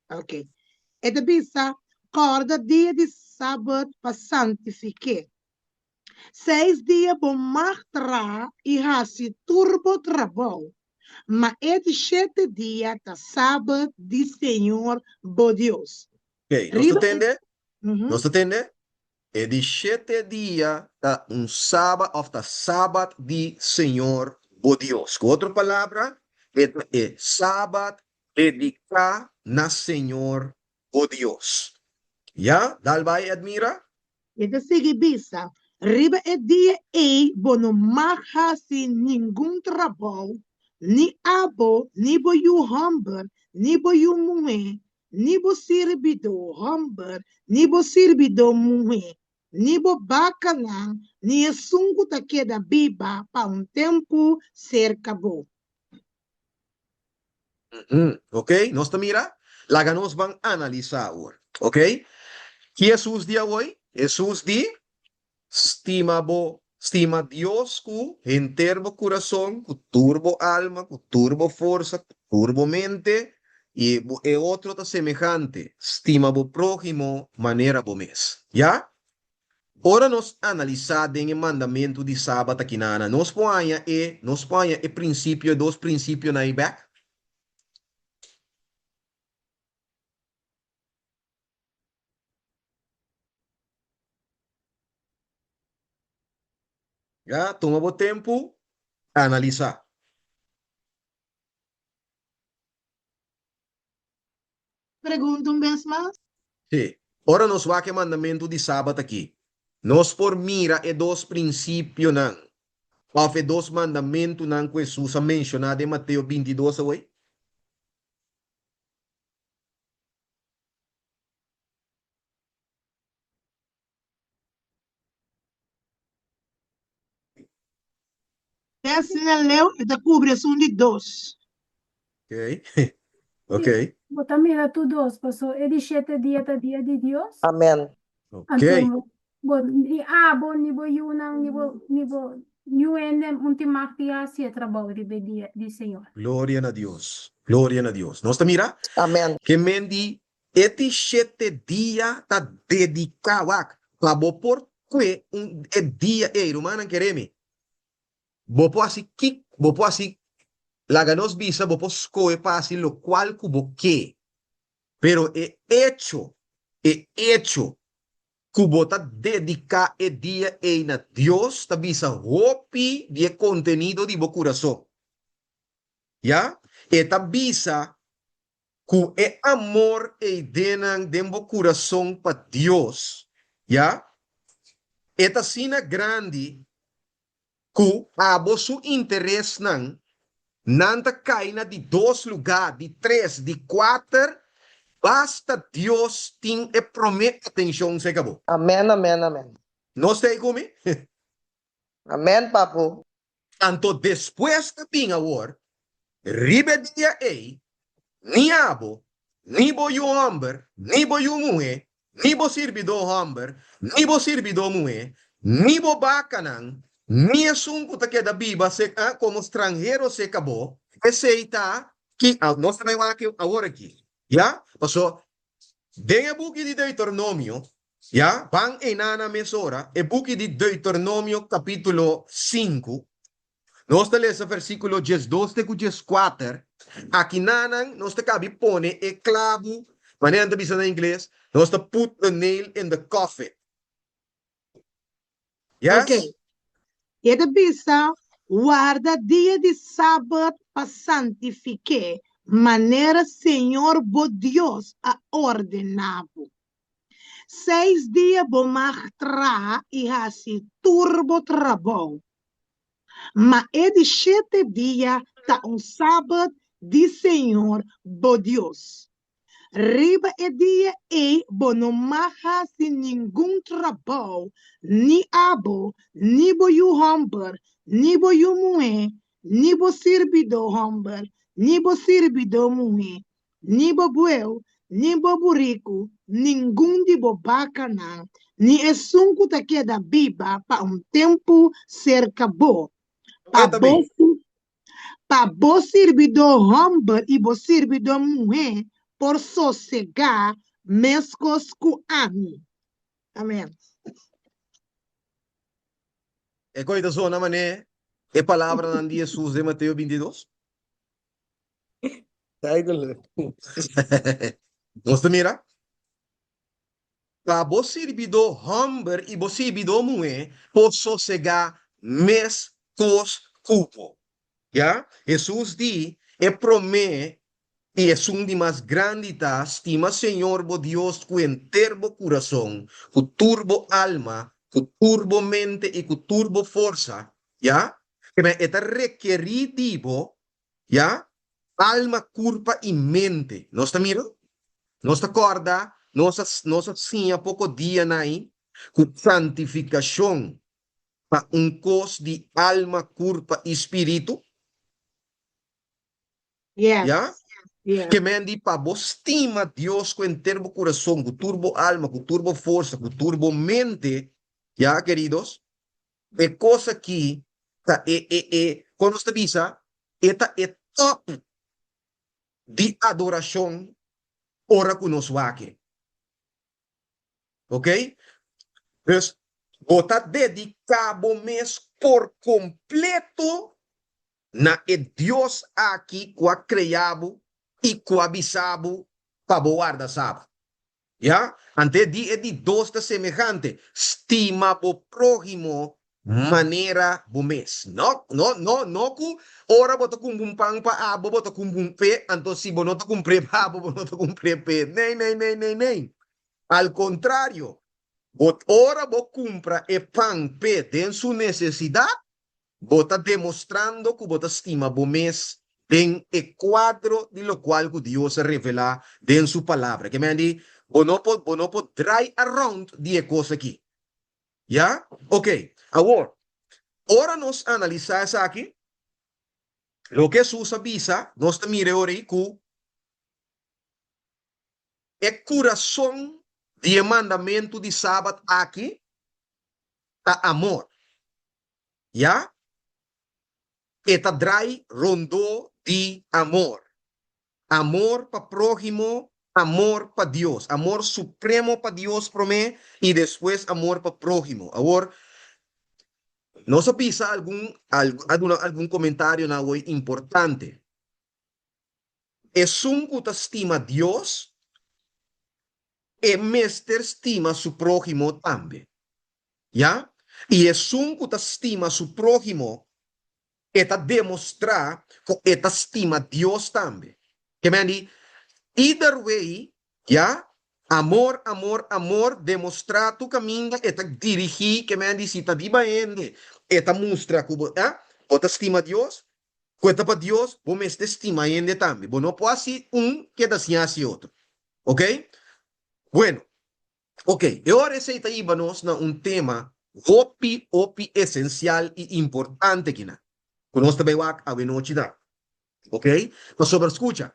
ok. E ta bisa, Kòrda dia di sabat pa santifik'é. Seis dia bo mag traha i hasi tur bo trabou, ma e di shete dia ta sabat di Señor bo Dios. Ok, nos ta Riba e tende? Mhm. Nos ta tende? E di shete dia ta un sabat òf ta sabat di Señor bo Dios. Ku otro palabra, e ta e sabat dediká na Señor bo Dios. Ya, dal bai Edmira. E ta sigui bisa, Riba e dia ei bo no mag hasi ningun trabou, ni abo, ni bo yu hòmber, ni bo yu muhé, ni bo sirbidó hòmber, ni bo sirbidó muhé, ni bo bakanan, ni esun ku ta keda biba pa un tempu serka bo. Ok, nos ta mira? Laga nos ban analisá awor. Ok? Ki Hesus di awoi? Hesus di, Stima bo, stima Dios ku henter bo kurason, ku tur bo alma, ku tur bo forsa, ku tur bo mente, i e otro ta semehante, stima bo próhimo manera bo mes. Ya? Ora nos analisá den e mandamentu di Sabat akinana, nos por haña e nos por haña e prinsipio, e dos prinsipionan ei bèk? Ya, tuma bo tempu, analisá. Pregunta un bes mas. Sí. Ora nos wak e mandamentu di Sabat aki, nos por mira e dos prinsipionan òf e dos mandamentunan ku Hesus a menshoná den Mateo bintidos awor? Asina leu e ta kubri esun di dos. Ok. Ok. Bo ta mira tur dos, paso e di shete dia ta dia di Dios. Amen. Ok. Anto bo ni abo, ni bo yunan, ni bo ni bo niun hende un tin mag di hasi e trabou riba e dia di Señor. Gloria na Dios. Gloria na Dios. Nos ta mira? Amen. Ke men di E di shete dia ta dediká, wak, pa bo por kue un e dia ei, rumannan kere mi, bo por hasi kik, bo por hasi, laga nos bisa, bo por skohe pa hasi lokual ku bo ke, pero e echo, e echo ku bo ta dediká e dia ei na Dios ta bisa hopi di e kontenido di bo kurason. Ya, e ta bisa Ku e amor ei den nan den bo kurason pa Dios, ya, e ta asina grandi ku abo su interesnan nan ta kai na di dos lugá, di tres, di kuater, basta Dios tin e promé atenshon serka bo. Amen, amen, amen. No stay ku mi? Amen, papu. Anto despues ta bin awor, riba e dia ei, ni abo, ni bo yu hòmber, ni bo yu muhé, ni bo sirbidó hòmber, ni bo sirbidó muhé, ni bo bakanan, ni esun ku ta keda biba komo stranhero serka bo, esei ta ki nos ta bai wak awor aki, ya? Pasobra den e buki di Deuteronomio, Ya, ban einana mesora, e buki di Deuteronomio kapítulo sinku, nos ta lesa versíkulo diesdos te ku dieskuater, akinanan nos ta kabi pone e klabu, manera nan ta bisa na ingles, nos ta put the nail in the coffin. Yes? Ok. E ta bisa, Warda dia di Sabat pa santifik'é, manera Señor bo Dios a ordená bo. Seis dia bo mag traha i hasi tur bo trabou. Ma e di shete dia ta un Sabat di Señor bo Dios. Riba e dia ei bo no mag hasi ningun trabou, ni abo, ni bo yu hòmber, ni bo yu muhé, ni bo sirbidó hòmber, ni bo sirbidó muhé, ni bo bueu, ni bo buriku, ningun di bo bakanan, ni esun ku ta keda biba pa un tempu serka bo, pa Eta bo bin. pa bo sirbidó hòmber i bo sirbidó muhé por sosegá meskos ku ami. Amèn. E koi ta zona manera e palabranan di Hesus den Mateo bintidos? Duidelijk. Nos ta mira? Pa bo sirbidó hòmber i bo sirbidó muhé por sosegá meskos ku bo. Ya, Hesus di, E promé i esun di mas grandi ta, Stima Señor bo Dios ku henter bo kurason, ku tur bo alma, ku tur bo mente i ku tur bo forsa. Ya, e ta rekerí di bo, ya, alma, kurpa i mente. Nos ta mira? Nos ta kòrda nos a nos a siña poko dianan ei ku santifikashon ta un kos di alma, kurpa i spiritu? Yes. Ya? Yes. Ke men di pa bo stima Dios ku henter bo kurason, ku tur bo alma, ku tur bo forsa, ku tur bo mente, ya, keridos? E kos aki ta e e e, kon nos ta bisa? E ta e top di adorashon ora ku nos wak e. Ok? Dus, bo ta dediká bo mes por kompleto na e Dios aki ku a krea bo i ku a bisa bo pa bo warda Sabat. Ya? Ante di e di dos ta semehante, stima bo próhimo manera bo mes. No, no, no, no ku ora bo ta kumpra un pan pa abo, bo ta kumpra un p'e, anto si bo no ta kumpr'é pa abo, bo no ta kumpr'é p'e. Nee, nee, nee, nee, nee. Al kontrario, bo ora bo kumpra e pan p'e den su nesesidat, bo ta demostrando ku bo ta stima bo mes den e kuadro di lokual ku Dios a revelá den su Palabra. Ke men di, bo no por, bo no por drai around di e kos aki. Ya? Ok. Awor, ora nos analisá esaki, loke Hesus a bisa, nos ta mira e ora ei ku e kurason di e mandamentu di Sabat aki ta amor. Ya? E ta drai rondó di amor. Amor pa próhimo, amor pa Dios. Amor supremo pa Dios promé i despues amor pa próhimo. Awor, nos a bisa algun, a duna algun komentarionan awor importante. Esun ku ta stima Dios, e mester stima su próhimo tambe. Ya? I esun ku ta stima su próhimo, e ta demostrá ku e ta stima Dios tambe. Ke men di, either way, ya, amor, amor, amor, demostrá tur kaminda e ta dirigí, ke men di, si ta riba hende, e ta mustra ku bo, ya, bo ta stima Dios, ku e ta pa Dios, bo mester stima hende tambe. Bo no por hasi un keda sin hasi otro. Oke? Bueno. Ok, e ora esei ta hiba nos na un tema hopi, hopi esensial i importante kinan, ku nos ta bai wak awenochi ta. Ok, pasobra skucha,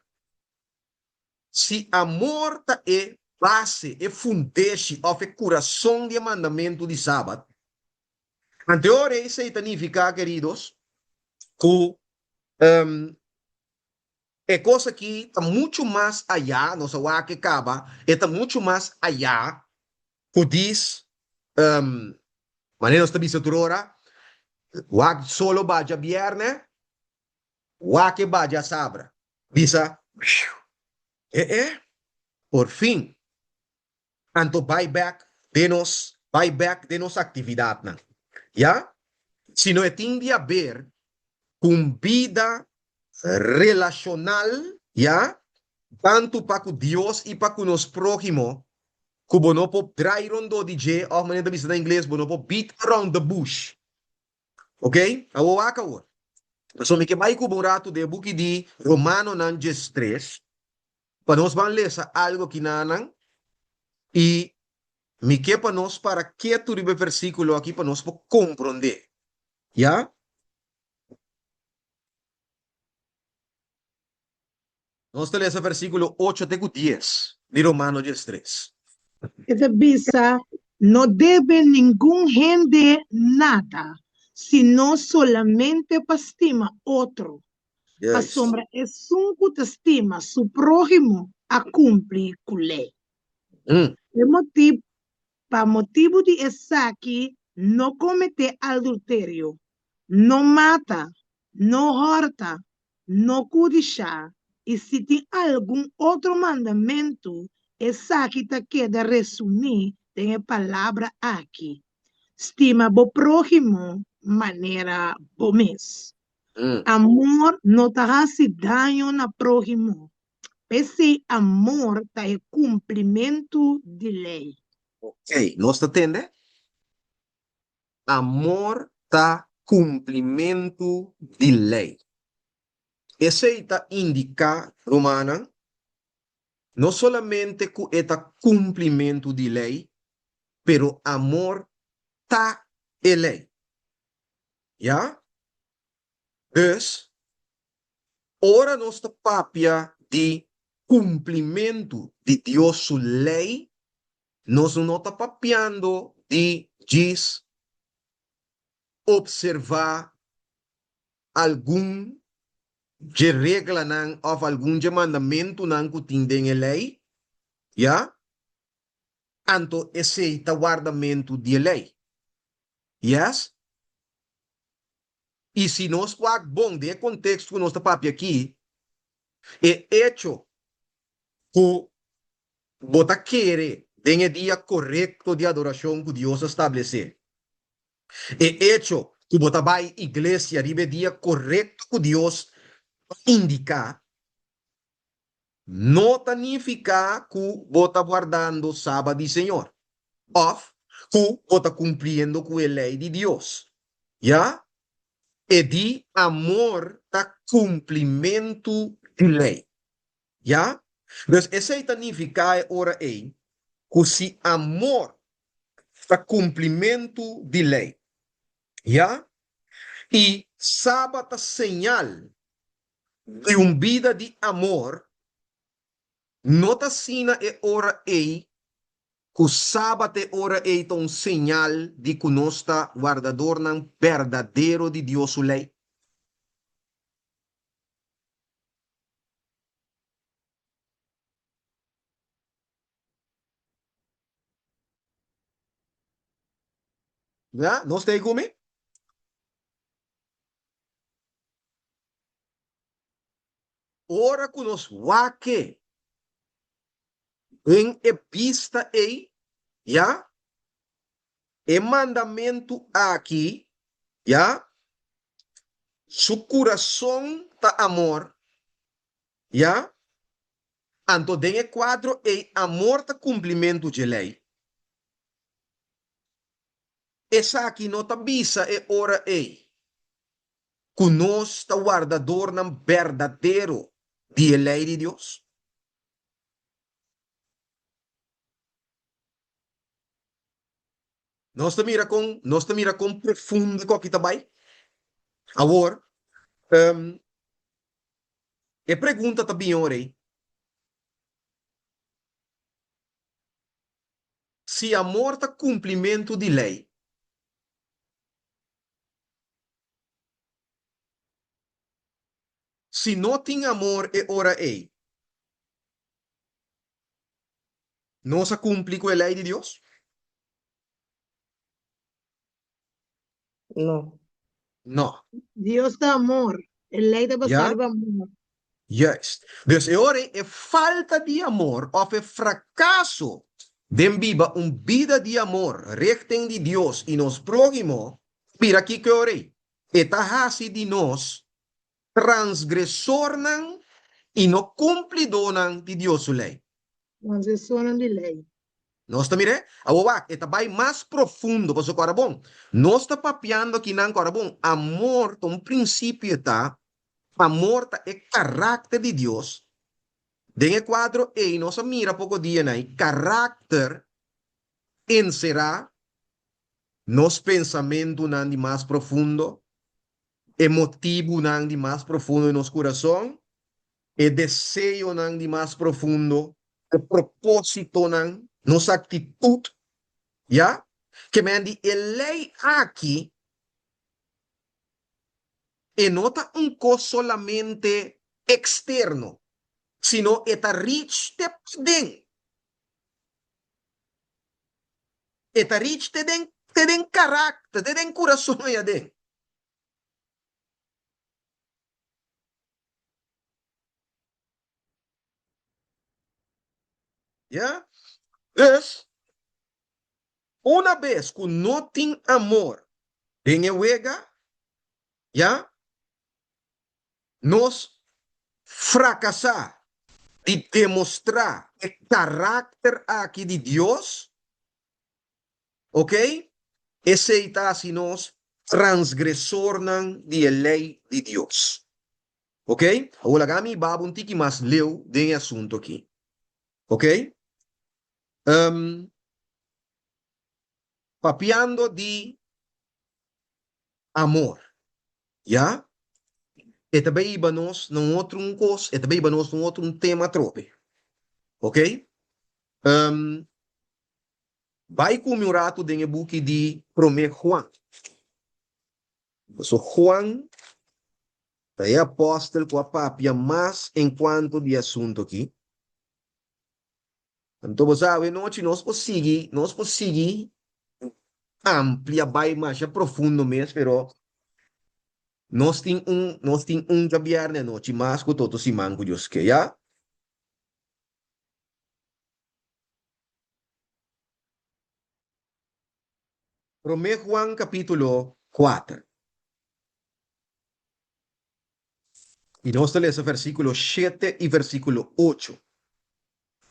si amor ta e base, e fundeshi òf e kurason di e mandamentu di Sabat, anto e ora esei ta nifiká, keridos, ku E kos aki ta muchu mas ayá, nos a wak e kaba, e ta muchu mas ayá ku dis, manera nos ta bisa tur ora, wak solo baja bièrnè, wak e baja sabra. Bisa, e e, por fin. Anto bai bek den nos, bai bek den nos aktividatnan. Ya? Sino e tin di haber ku un bida relashonal, ya, tantu pa ku Dios i pa ku nos próhimo, ku bo no por drai rondó di dje, òf manera ta bisa na ingles, bo no por beat around the bush. Ok? Awor wak awor. Pasobra mi ke bai ku bo un ratu den e buki di Romanonan diestres. Pa nos ban lesa algo kinanan i mi ke pa nos para ketu riba e versíkulo aki pa nos por komprondé. Ya? Nos ta lesa versíkulo ocho te ku dies di Romano diestres. E ta bisa, No debe ningun hende nada, sino solamente pa stima otro. Pasobra esun ku ta stima su próhimo a kumpli ku lei. E motibu, Pa motibu di esaki no kometé adulterio, no mata, no hòrta, no kudishá, i si tin algun otro mandamentu, esaki ta keda resumí. den e palabra aki, Stima bo próhimo manera bo mes. Amor no ta hasi daño na próhimo, p'esei amor ta e kumplimentu di lei. Oké, nos ta tende? Amor ta kumplimentu di lei. Esei ta indiká, rumannan, no solamente ku e ta kumplimentu di lei, pero amor ta e lei. Ya? Dus, ora nos ta papia di kumplimentu di Dios su lei, nos no ta papiando di djis opservá algun dje reglanan òf algun dje mandamentunan ku tin den e lei, ya, anto esei ta wardamentu di e lei. Yes? I si nos wak bon den e konteksto ku nos ta papia aki, e echo ku bo ta kere den e dia korekto di adorashon ku Dios a stablesé, E echo ku bo ta bai iglesia riba e dia korekto ku Dios a indiká no ta nifiká ku bo ta wardando Sabat di Señor òf ku bo ta kumpliendo ku e lei di Dios. Ya, e di amor ta kumplimentu di lei. Ya? Dus esei ta nifiká e ora ei ku si amor ta kumplimentu di lei, ya, i Sabat ta señal di un bida di amor, no ta asina e ora ei ku Sabat e ora ei ta un señal di ku nos ta wardadornan berdadero di Dios su lei? Ya, nos ta ei ku mi? Ora ku nos wak-e den e bista ei, ya, e mandamentu aki, ya, su kurason ta amor, ya, anto den e kuadro ei amor ta kumplimentu dje lei. Esaki no ta bisa e ora ei ku nos ta wardadornan berdadero di e lei di Dios? Nos ta mira kon, nos ta mira kon profundo ku aki ta bai. Awor, um, e pregunta ta bin ora ei. Si amor ta kumplimentu di lei, Si no tin amor e ora ei, nos a kumpli ku e lei di Dios? No. No. Dios ta amor. E lei ta basá Ya? riba amor. Juist. Dus e ora ei e falta di amor òf e frakaso den biba un bida di amor richting di Dios i nos próhimo, mira kiko e ora ei, e ta hasi di nos transgresornan i no kumplidónan di Dios su lei. Transgresornan di lei. Nos ta mir'é? Awor wak, e ta bai mas profundo, pasobra kòrda bon, nos ta papiando akinan, kòrda bon, amor ta un prinsipio ta, amor ta e karakter di Dios. Den e kuadro ei nos a mira poko dianan ei, karakter enserá nos pensamentunan di mas profundo, e motibunan di mas profundo di nos kurason, e deseonan di mas profundo, e propósitonan, nos aktitut, ya. Ke men di e lei aki e no ta un kos solamente eksterno, sino e ta rich te paden. E ta rich te den te den karakter, te den kurason ayaden. Ya? Dus, Una bes ku no tin amor den e wega, ya, nos frakasá di demostrá e karakter aki di Dios, ok, esei ta hasi nos transgresornan di e lei di Dios. Ok, awor laga mi baba un tiki mas leu den e asuntu aki. Ok. Papiando di amor, ya, e ta bay hiba nos na un otro un cos, e ta bay hiba nos na un otro un tema atrobe, ok. Bay cu mi un rato den e buki di Prome Juan. Pasobra Juan ta e apostel cu a papia mas en cuanto di e asunto aki. Anto bo sa, awenochi nos por sigui, nos por sigui amplia bai masha profundo mes, pero nos tin un, nos tin un djabièrnè anochi mas ku toto siman ku Dios ke, ya. Promé Juan kapítulo kuater. I nos ta lesa versíkulo shete i versíkulo ocho.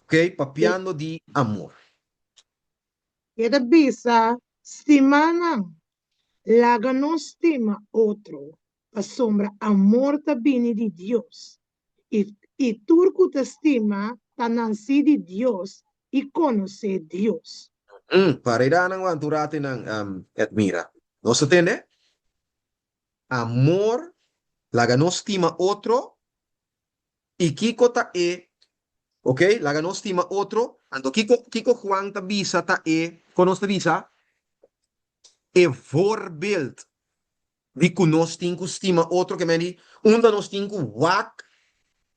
Ok, papiando di amor. E ta bisa, Stimanan, laga nos stima otro, pasobra amor ta bini di Dios, i i tur ku ta stima ta nansí di Dios i konosé Dios. Para e danan wanta un rato einan, Edmira. Nos ta tende? Amor, laga nos stima otro, i kiko ta e, ok, laga nos stima otro, anto kiko, kiko Juan ta bisa ta e, kon nos ta bisa? E voorbeeld di ku nos tin ku stima otro, ke men di, unda nos tin ku wak,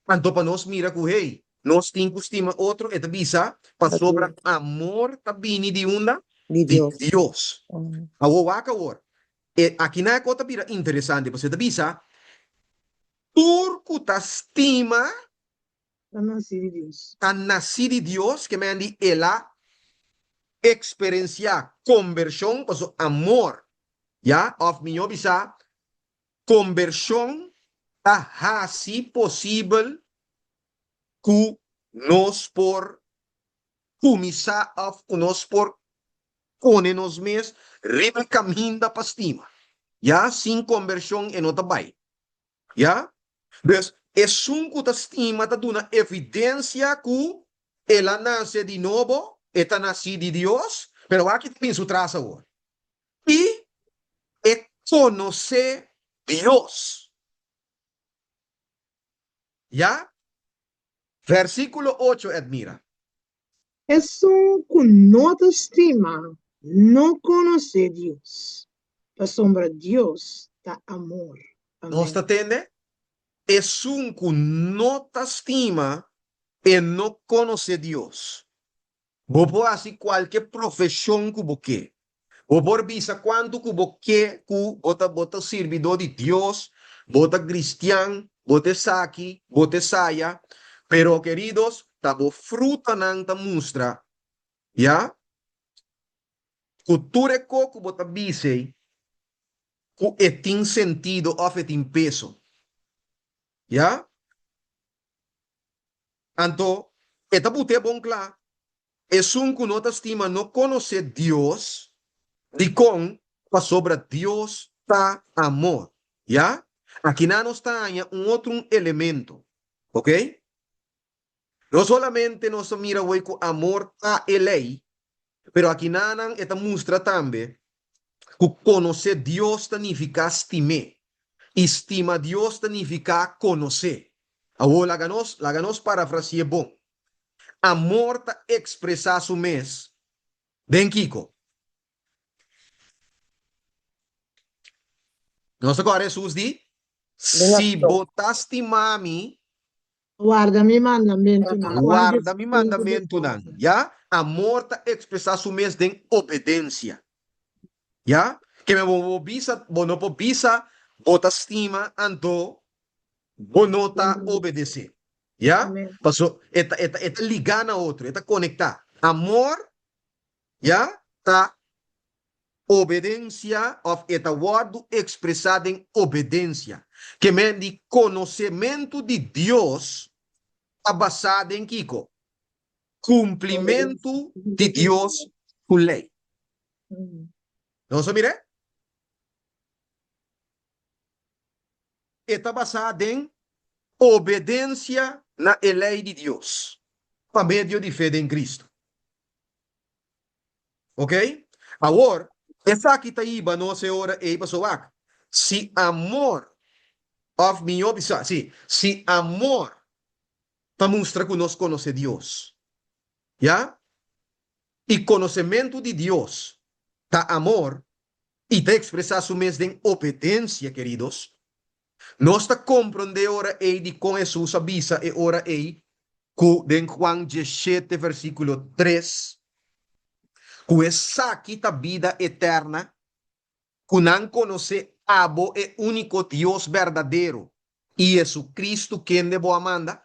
anto pa nos mira ku, hey, nos tin ku stima otro, e ta bisa, pasobra amor ta bini di unda? Di Di Dios. Dios. Awor wak awor, E akinan e kos ta bira interesante pasobra e ta bisa, Tur ku ta stima Ta nasí di Dios. ta nasí di Dios, ke men di el a eksperensiá kombershon pasobra amor, ya, òf mihó bisá, kombershon ta hasi posibel ku nos por kuminsá òf ku nos por pone nos mes riba e kaminda pa stima. Ya, sin kombershon e no ta bai. Ya? Dus, esun ku ta stima ta duna evidensia ku el a nase di nobo, e ta nasí di Dios, pero wak ki ta bin su tras awor. I e konosé Dios. Ya? Versíkulo ocho, Edmira. Esun ku no ta stima no konosé Dios, pasobra Dios ta amor. Nos Amén. ta tende? Esun ku no ta stima, e no konosé Dios. Bo por hasi kualke profeshon ku bo ke. Bo por bisa kuantu ku bo ke ku bo ta bo ta sirbidó di Dios, bo ta kristian, bo ta esaki, bo ta esaya, pero keridos, ta bo frutanan ta mustra, ya, ku tur e ko ku bo ta bisa ei, ku e tin sentido òf e tin peso, ya. Anto e ta but'é bon kla, Esun ku no ta stima no konosé Dios. Dikon? Pasobra Dios ta amor. Ya? Akinan nos ta haña un otro un elemento. Ok? No solamente nos ta mira awor ku amor ta e lei, pero akinanan e ta mustra tambe ku konosé Dios ta nifiká stim'é, i stima Dios ta nifiká konosé. Awor laga nos laga nos parafrasi'é bon. Amor ta ekspresá su mes den kiko? Nos ta kòrda Hesus di, Den Si akshon. bo ta stima mi, Warda mi mandamentunan. Juan Warda mi 15, mandamentunan. 14. Ya? Amor ta ekspresá su mes den obedensia. Ya? Ke men bo bo bisa, bo no por bisa bo ta stima anto bo no ta obedesé. Ya? Amen. Paso e ta e ta e ta ligá na otro, e ta konektá. Amor, ya, ta. Obedensia òf e ta wòrdu ekspresá den obedensia. Ke men di konosementu di Dios ta basá den kiko? Kumplimentu di Dios su lei. Nos a mir'é? E ta basá den obedensia na e lei di Dios pa medio di fe den Kristu. Ok? Awor, esaki ta hiba nos e ora ei pasobra wak, si amor, òf mihó bisa, sí, si amor ta mustra ku nos konosé Dios, ya, i konosementu di Dios ta amor i ta ekspresá su mes den obedensia, keridos, Nos ta komprondé ora ei dikon Hesus a bisa e ora ei ku den Juan diesshete versíkulo tres, ku esaki ta bida eterna, ku nan konosé abo e úniko Dios berdadero i Jesucristo kende bo a manda.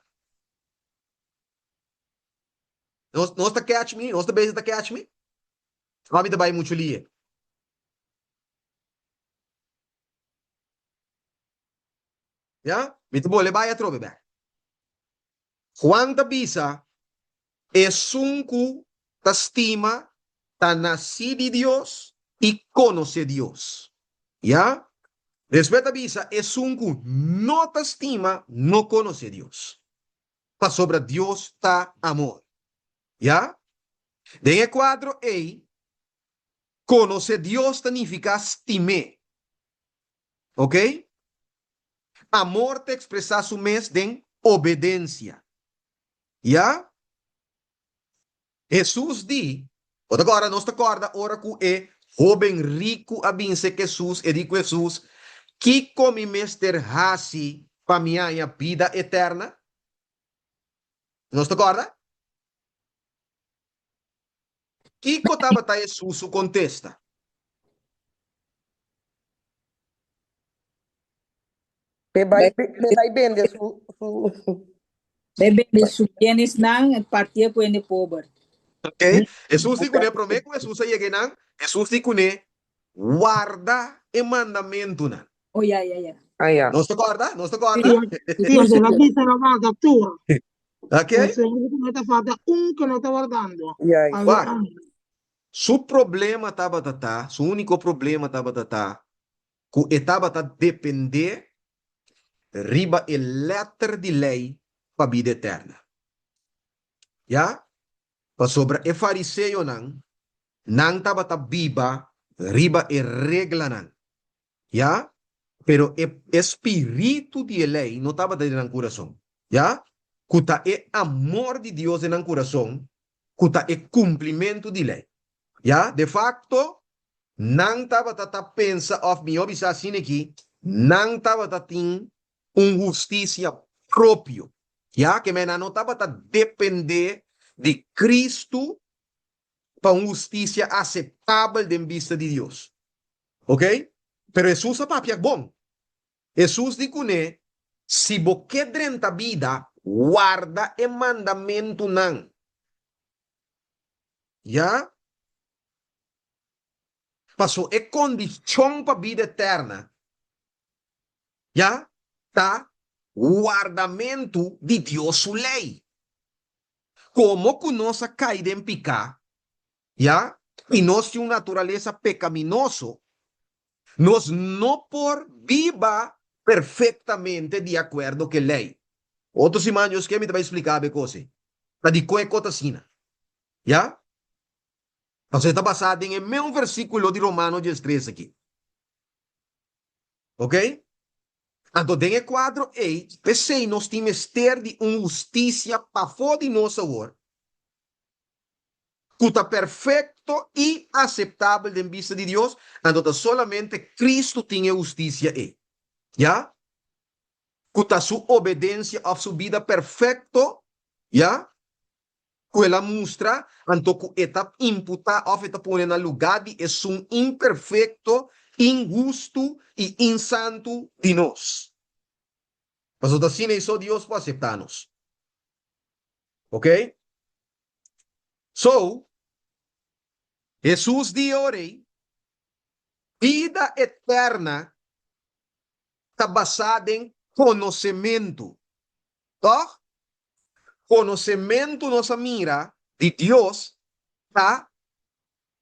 Nos nos ta catch mi? Nos ta bezig ta catch mi? Òf mi ta bai muchu lie? Ya? Mi ta bole bai atrobe bek. Juan ta bisa, Esun ku ta stima ta nasí di Dios i konosé Dios. Ya? Despues ta bisa, Esun ku no ta stima no konosé Dios, pasobra Dios ta amor. Ya? Den e kuadro ei, Konosé Dios ta nifiká stim'é. Ok? Amor ta ekspresá su mes den obedensia. Ya? Hesus di, Bo ta kòrda, nos ta kòrda ora ku e hóben riku a bin sek Hesus, e di ku Hesus, Kiko mi mester hasi pa mi haña bida eterna? Nos ta kòrda? Kiko tabata Hesus su kontesta? Pe bai, pe bai bende su, su. Bai bende su bienesnan i partié ku hende pober. Ok, Hesus di kuné, promé ku Hesus a yega einan, Hesus di kuné, Warda e mandamentunan. Oh, ya, ya, ya. Ah, ya. Nos ta kòrda? Nos ta kòrda? Sí, el a bisa el a warda tur. Ok? Entonces, no ta falta un que no ta wardando. Juist. Algo Wak, anda. su problema tabata ta, su úniko problema tabata ta ku e tabata dependé riba e lèter di lei pa bida eterna. Ya? Pasobra e fariseonan, nan tabata biba riba e reglanan. Ya? Pero e e spiritu di e lei no tabata den nan kurason. Ya? Ku ta e amor di Dios den nan kurason, ku ta e kumplimentu di lei. Ya? De fakto, nan tabata ta pensa, òf mihó bisa asina aki, nan tabata tin un hustisia propio. Ya? Ke men nan no tabata dependé di Kristu pa un hustisia aseptabel den bista di Dios. Ok? Pero Hesus a papia bon. Hesus di kuné, Si bo ke drenta bida, warda e mandamentunan. Ya? Paso e kondishon pa bida eterna, ya, ta wardamentu di Dios su lei. Komo ku nos a kai den piká, ya, i nos tin un naturalesa pekaminoso, nos no por biba perfektamente di akuerdo ku e lei. Otro siman Dios ke mi ta bai splika bo e kos ei, ta dikon e kos ta asina, ya. Pasobra e ta basá den e meun versíkulo di Romano diestres aki. Ok? Anto den e kuadro ei, p'esei nos tin mester di un hustisia pafó di nos awor, ku ta perfekto i aseptabel den bista di Dios, anto ta solamente Kristu tin e hustisia ei, ya, ku ta su obedensia òf su bida perfekto, ya, ku el a mustra, anto ku e ta imputá òf e ta pone na lugá di esun imperfekto, inhustu i insantu di nos. Pasobra ta asina ei so Dios por aseptá nos. Oke? So, Hesus di e ora ei. Bida eterna ta basá den konosementu, tòg? Konosementu nos a mira di Dios ta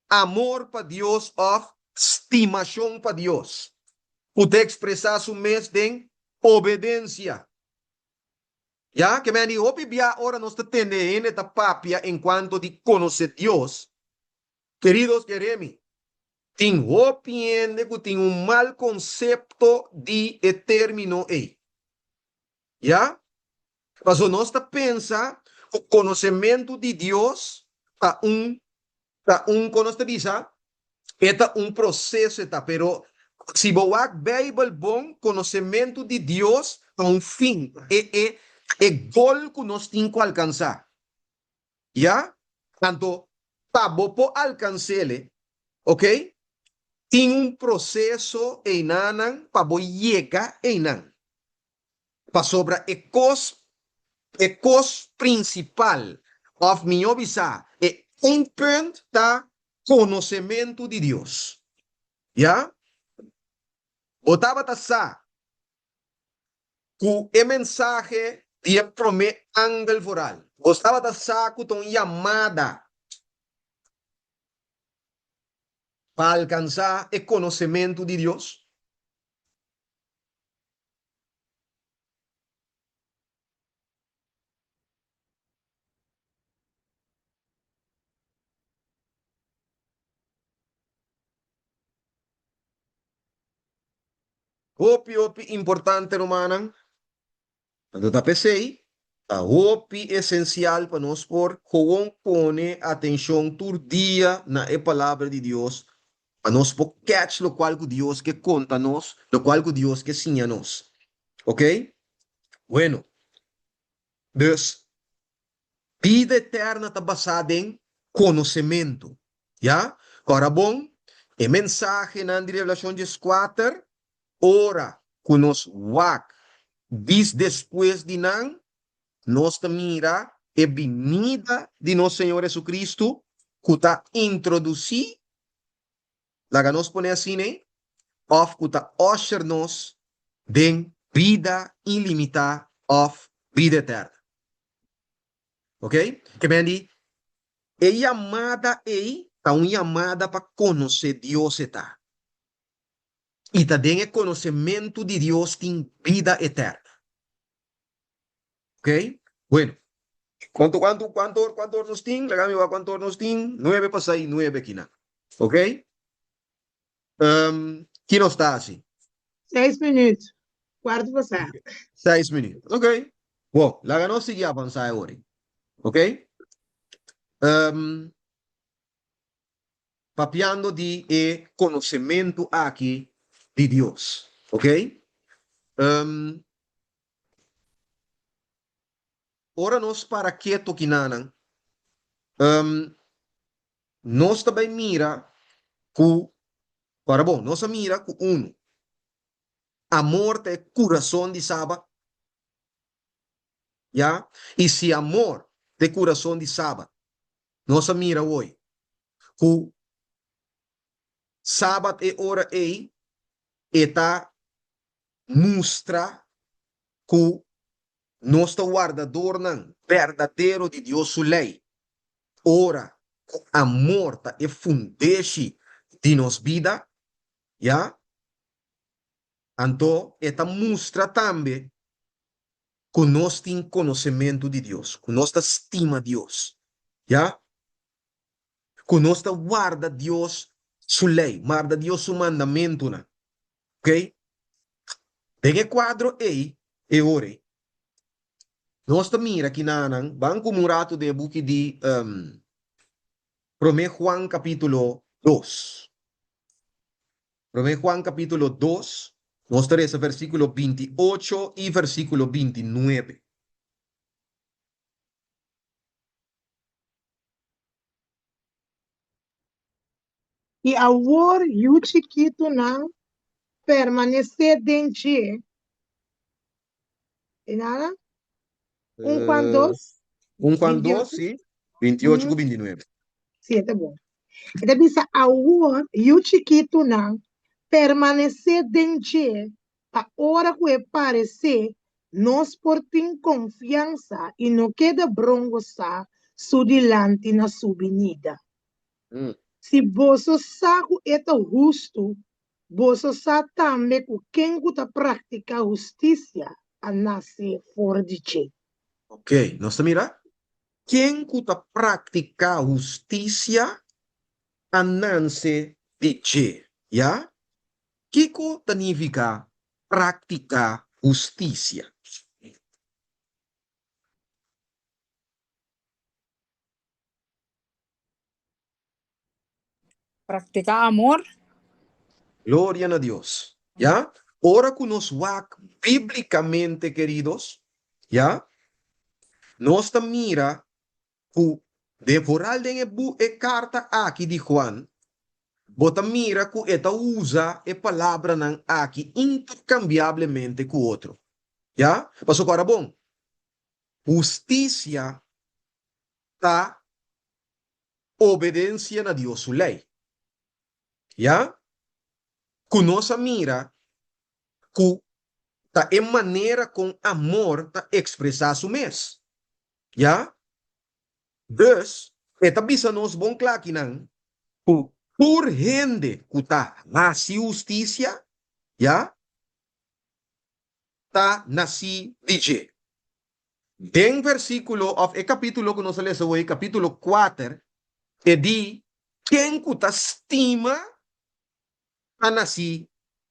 amor pa Dios òf stimashon pa Dios, ku ta ekspresá su mes den obedensia. Ya, ke men di hopi bia ora nos ta tende hende ta papia enkuanto di konosé Dios, keridos kere mi, tin hopi hende ku tin un mal konsepto di e término ei. Ya, pasobra nos ta pensa ku konosementu di Dios ta un ta un kon nos ta bisa? E ta un proseso e ta, pero si bo wak Beibel bon, konosementu di Dios ta un fin, e e e gol ku nos tin ku alkansá. Ya, anto pa bo por alkans'el, ok, tin un proseso einanan pa bo yega einan. Pasobra e kos, e kos prinsipal, òf mihó bisá, e eindpunt ta konosementu di Dios. Ya? Bo tabata sa ku e mensahe di e promé angel vooral. Bo tabata sa ku ta un yamada pa alkansá e konosementu di Dios? Hopi hopi importante rumannan. Anto ta p'esei ta hopi esensial pa nos por gewoon pone atenshon tur dia na e Palabra di Dios pa nos por catch lokual ku Dios ke konta nos, lokual ku Dios ke siña nos. Oke? Bueno, dus bida eterna ta basá den konosementu. Ya? Kòrda bon, e mensahenan di Revelashon dieskuater Ora ku nos wak dis despues di nan, nos ta mira e binida di nos Señor Jesucristo ku ta introdusí, laga nos pone asina ei, òf ku ta usher nos den bida ilimitá òf bida eterna. Ok? Ke men di, e yamada ei ta un yamada pa konosé Dios e ta. I ta den e konosementu di Dios tin bida eterna. Ok? Bueno. Kuantu, kuantu, kuantu or, kuantu or nos tin? Laga mi wak kuantu or nos tin. Nuebe pasá i nuebe kinan. Ok? Um, ki nos ta hasi? Seis minuut. Kuartu pasá. Seis minuut. Ok. Bon, laga nos sigui avansá e ora. Ok? Um, Papiando di e konosementu aki di Dios, ok? Um, ora nos para keto kinanan, um, nos ta bai mira ku, ora bon, nos a mira ku unu, amor ta e kurason di Sabat, ya? I si amor ta e kurason di Sabat, Nos a mira awoi ku Sabat e ora ei e ta mustra ku nos ta wardadornan berdadero di Dios su lei, ora ku amor ta e fundeshi di nos bida, ya. Anto e ta mustra tambe ku nos tin konosementu di Dios, ku nos ta stima Dios, ya, ku nos ta warda Dios su lei, warda Dios su mandamentunan. Ok? Den e kuadro ei, e ora ei, nos ta mira kinanan, ban ku un ratu den e buki di Promé Juan kapítulo dos. Promé Juan capítulo dos, nos ta resa versículo 28 i versículo 29. I awor, yu chikitunan, permanesé den dje. E nada? Un Juan dos? Un Juan dos, sí. 28 ku 29. Sí, e ta bon. E ta bisa, Awor, yu chikitunan, Permanesé den dje, pa ora ku e paresé, nos por tin konfiansa i no keda brongosá su dilanti na su binida. Si boso sa ku e ta hustu, boso sa tambe ku ken ku ta praktiká hustisia a nase for di dje. Oké, nos ta mira ken ku ta praktiká hustisia a nanse di dje, ya? Kiko ta nifiká praktiká hustisia? Praktiká amor. Gloria na Dios. Ya? Ora ku nos wak bíblikamente, keridos, ya, nos ta mira ku den foral den e bu e karta aki di Juan, bo ta mira ku e ta usa e palabranan aki interkambiablemente ku otro. Ya? Pasobra ku ora bon, hustisia ta obedensia na Dios su lei. Ya? Ku nos a mira ku ta e manera kon amor ta ekspresá su mes. Ya? Dus, e ta bisa nos bon kla akinan ku tur hende ku ta hasi hustisia, ya, ta nasí di dje. Den versíkulo òf e kapítulo ku nos a lesa awor, kapítulo kuater, e di, Ken ku ta stima ta nasí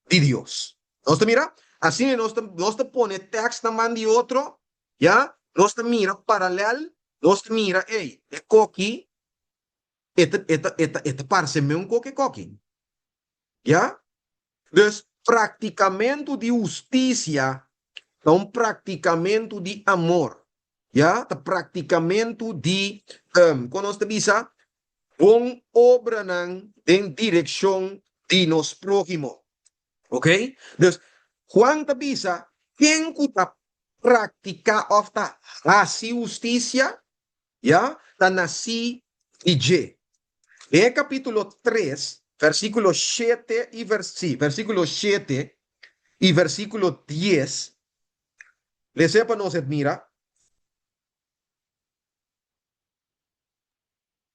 di Dios. Nos ta mira? Asina nos ta nos ta pone tèkstnan man di otro, ya, nos ta mira paralèl, nos ta mira, ey, e koki e ta e ta e ta e ta parse meun koki e koki. Ya? Dus, praktikamentu di hustisia ta un praktikamentu di amor. Ya? Ta praktikamentu di, kon nos ta bisa? Bon obranan den direkshon di nos próhimo. Oké? Dus, Juan ta bisa, ken ku ta praktiká òf ta hasi hustisia, ya, ta nasí di dje. Den e kapítulo tres, versíkulo shete i sí, versíkulo shete i versíkulo dies, les'é pa nos, Edmira.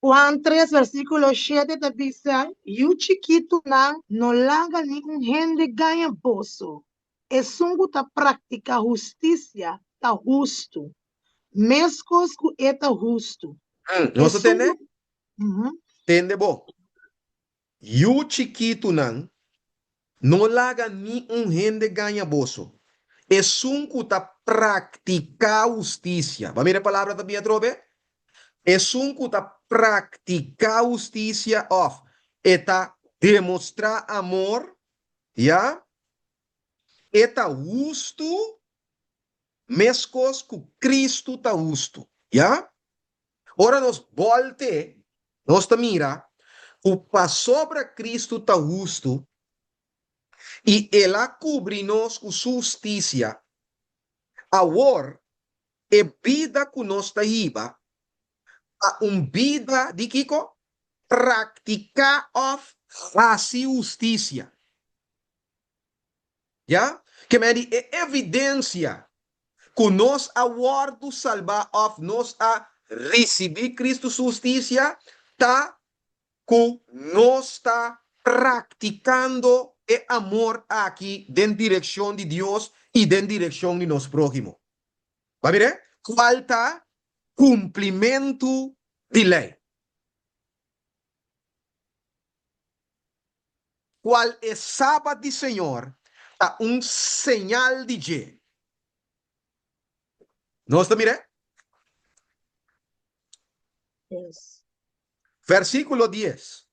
Juan tres, versíkulo shete ta bisa, Yu chikitunan, no laga ningun hende gaña boso. Esun ku ta praktiká hustisia ta hustu, Meskos ku e ta hustu. Nos ta Esun tende? ku. Mhm. Tende bo. Yu chikitunan, no laga ni un hende gaña boso. Esun ku ta praktiká hustisia. Bo a mira e palabra ta bin atrobe? Esun ku ta praktiká hustisia òf e ta demostrá amor, ya, e ta hustu Meskos ku Kristu ta hustu. Ya? Ora nos bòlt'é, nos ta mira ku pasobra Kristu ta hustu i el a kubri nos ku su hustisia, awor e bida ku nos ta hiba ta un bida di kiko? Praktiká òf hasi hustisia. Ya? Ke men di e evidensia ku nos a wòrdu salbá òf nos a risibí Kristu su hustisia ta ku nos ta praktikando e amor aki den direkshon di Dios i den direkshon di nos próhimo. Bo a mir'é? Kual ta kumplimentu di lei? Cual e Sabat di Señor ta un señal di dje. Nos ta mir'é? Yes. Versículo dies.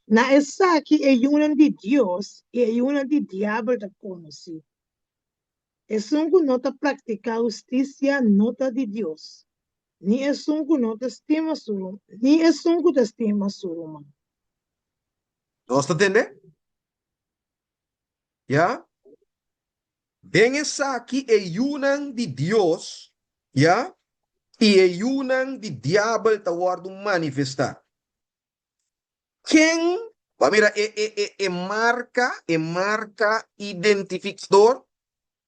Na esaki e yunan di Dios i e yunan di diabel ta konosí. Esun ku no ta praktiká hustisia no ta di Dios, ni esun ku no ta stima su ni esun ku ta stima su ruman. Nos ta tende? Ya? Den esaki e yunan di Dios, ya, i e yunan di diabel ta wòrdu manifestá. Ken? Bo a mira e e e e marka, e marka identifikador,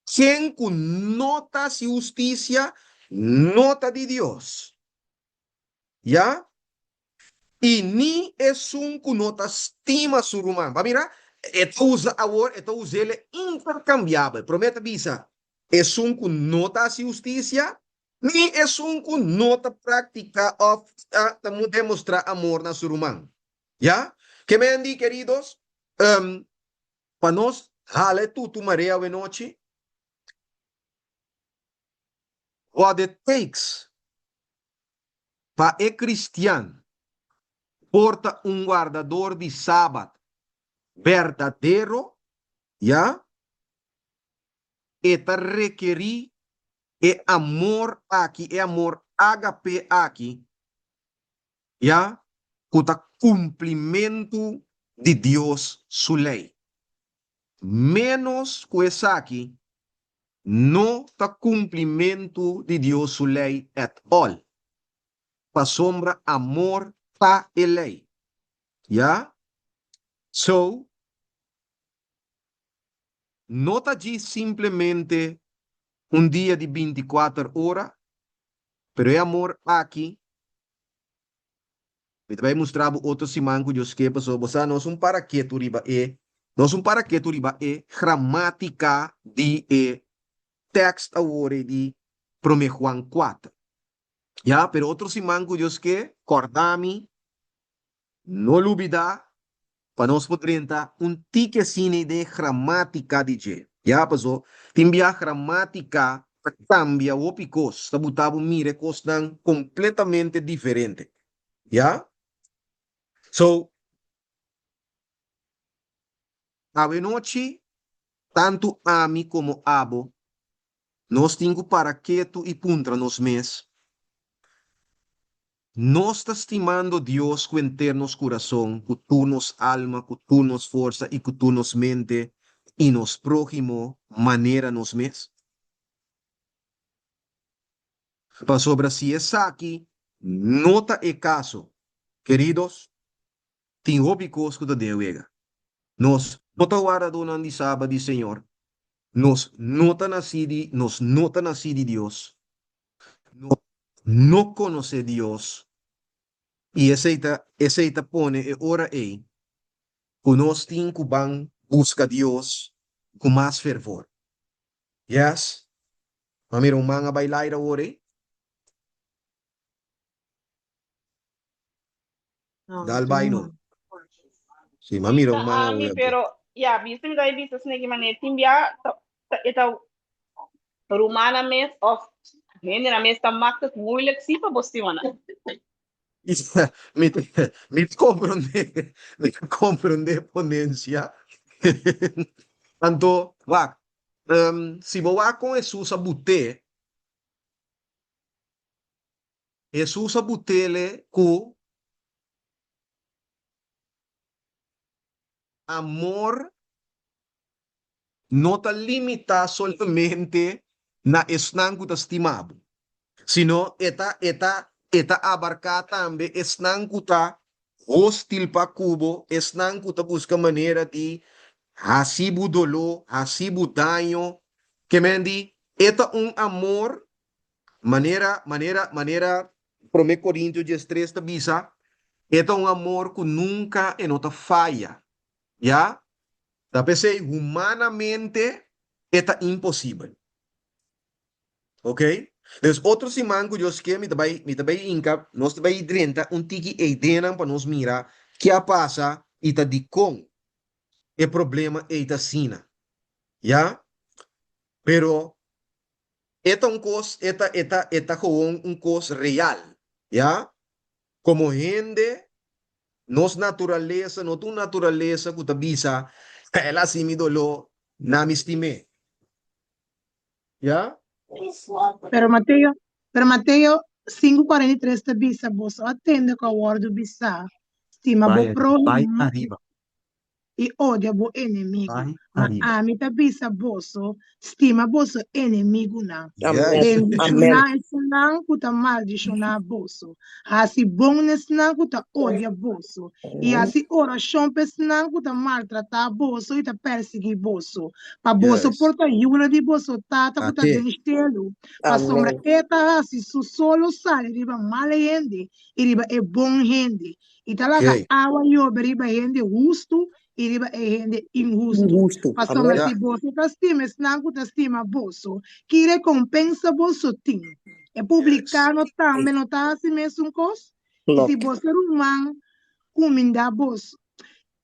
ken ku no ta hasi hustisia no ta di Dios. Ya? I ni esun ku no ta stima su ruman. Bo a mira? E ta usa awor, e ta us'el interkambiabel. Promé ta bisa, esun ku no ta hasi hustisia, ni esun ku no ta praktiká òf ta demostrá amor na su ruman. Ya? Ke men di, keridos, pa nos hala e tutu marea awenochi, what it takes pa e kristian por ta un wardador di Sabat berdadero, ya, e ta rekerí e amor aki, e amor ágape aki, ya, ku ta kumplimentu di Dios su lei. Ménos ku esaki no ta kumplimentu di Dios su lei at all, pasobra amor ta e lei. Ya? So, no ta djis simplemente un dia di bintikuater ora, pero e amor aki, mi ta bai mustra bo otro siman ku Dios ke, pasobra bo sa nos un para ketu riba e, nos un para ketu riba e gramátika di e tèkst awor ei di Promé Juan kuater. Ya, pero otro siman ku Dios ke, kòrda mi, no lubidá pa nos por drenta un tiki asina den gramátika di dje. Ya, paso tin bia gramátika ta kambia hopi kos, ta buta bo mira e kosnan kompletamente diferente. Ya? So, awenochi tantu ami komo abo nos tin ku para ketu i puntra nos mes, Nos ta stimando Dios ku henter nos kurason, ku tur nos alma, ku tur nos forsa i ku tur nos mente, i nos próhimo manera nos mes? Pasobra si esaki no ta e kaso, keridos, tin hopi kos ku ta den wega. Nos no ta wardadónan di Sabat di Señor, nos no ta nasí di, nos no ta nasí di Dios. Nos no konosé Dios i esei ta esei ta pone e ora ei ku nos tin ku ban buska Dios ku mas fervor. Yes. Ma mira un man a bai laira awor ei. No, Dal no bai tin no. man. Sí, ma mira Bisa un man ami, awor. pero ya, bisa mi ta bisa sneki manera tin bia ta, ta, e ta rumana mes of hende na mes ta maakt het moeilijk si pa bo stima nan. Mi ta mi ta komprondé, mi ta komprondé ponencia. Anto, wak, si bo wak kon Hesus a but'é, Hesus a but'ele ku amor no ta limitá solamente na esnan ku ta stima bo, sino e ta e ta e ta abarká tambe esnan ku ta hostil pa ku bo, esnan ku ta buska manera di hasi bo doló, hasi bo daño. Ke men di, e ta un amor manera manera manera Promé Korintio diestres ta bisa, e ta un amor ku nunka e no ta faya. Ya? Ta p'esei humanamente e ta imposibel. Ok? Dus otro siman ku Dios ke mi ta bai mi ta bai hinka nos ta bai drenta un tiki eidenan pa nos mira ke a pasa i ta dikon e problema ei ta asina. Ya? Pero e ta un kos e ta e ta e ta gewoon un kos real. Ya? Komo hende Nos naturalesa no ta un naturalesa ku ta bisa, El a hasi mi doló, na mi stim'é. Ya? Pero Mateo, pero Mateo 5:43 ta bisa, Boso a tende ku a wòrdu bisá, Stima bo Bai ariba, bai próhimo ariba. i odia bo enemigu. Bai Ma ariba. ami ta bisa boso, stima boso enemigunan. Amen. Yes. Bendishoná Amen. esnan ku ta maldishoná boso. Hasi bon na esnan ku ta odia boso. I hasi orashon pa esnan ku ta maltratá boso i ta persiguí boso. Pa boso Yes. por ta yunan di boso Tata ku ta Ate. den shelu. Pasobra Amen. e ta hasi su solo sali riba mal hende i riba e bon hende. I ta laga Okay. awa yobe riba hende hustu i riba e hende inhustu. Inhustu. Pasobra Amen. si Ja. boso ta stima esnan ku ta stima boso, ki rekompensa boso tin? E Yes. publikano tambe no ta hasi mesun kos? I si Klopt. boso ruman kumindá boso,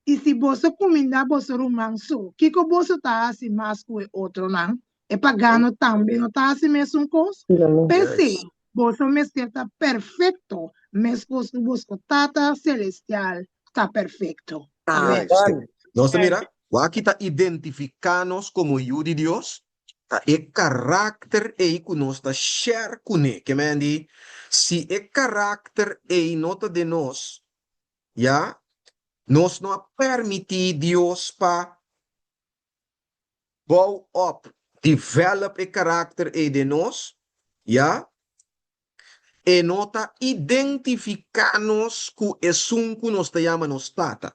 i si boso kumindá boso ruman so, kiko boso ta hasi mas ku e otronan? E pagano tambe no ta hasi mesun kos? Amen. P'esei, Yes. boso mester ta perfekto, meskos ku boso Tata Selestial ta perfekto. Amen. Juist. Amen. Nos ta mira, wak ta identifiká nos komo yu di Dios ta e karakter ei ku nos ta share kuné. Ke men di, si e karakter ei no ta den nos, ya, nos no a permití Dios pa bou op, develop e karakter ei den nos, ya, e no ta identifiká nos ku esun ku nos ta yama nos Tata.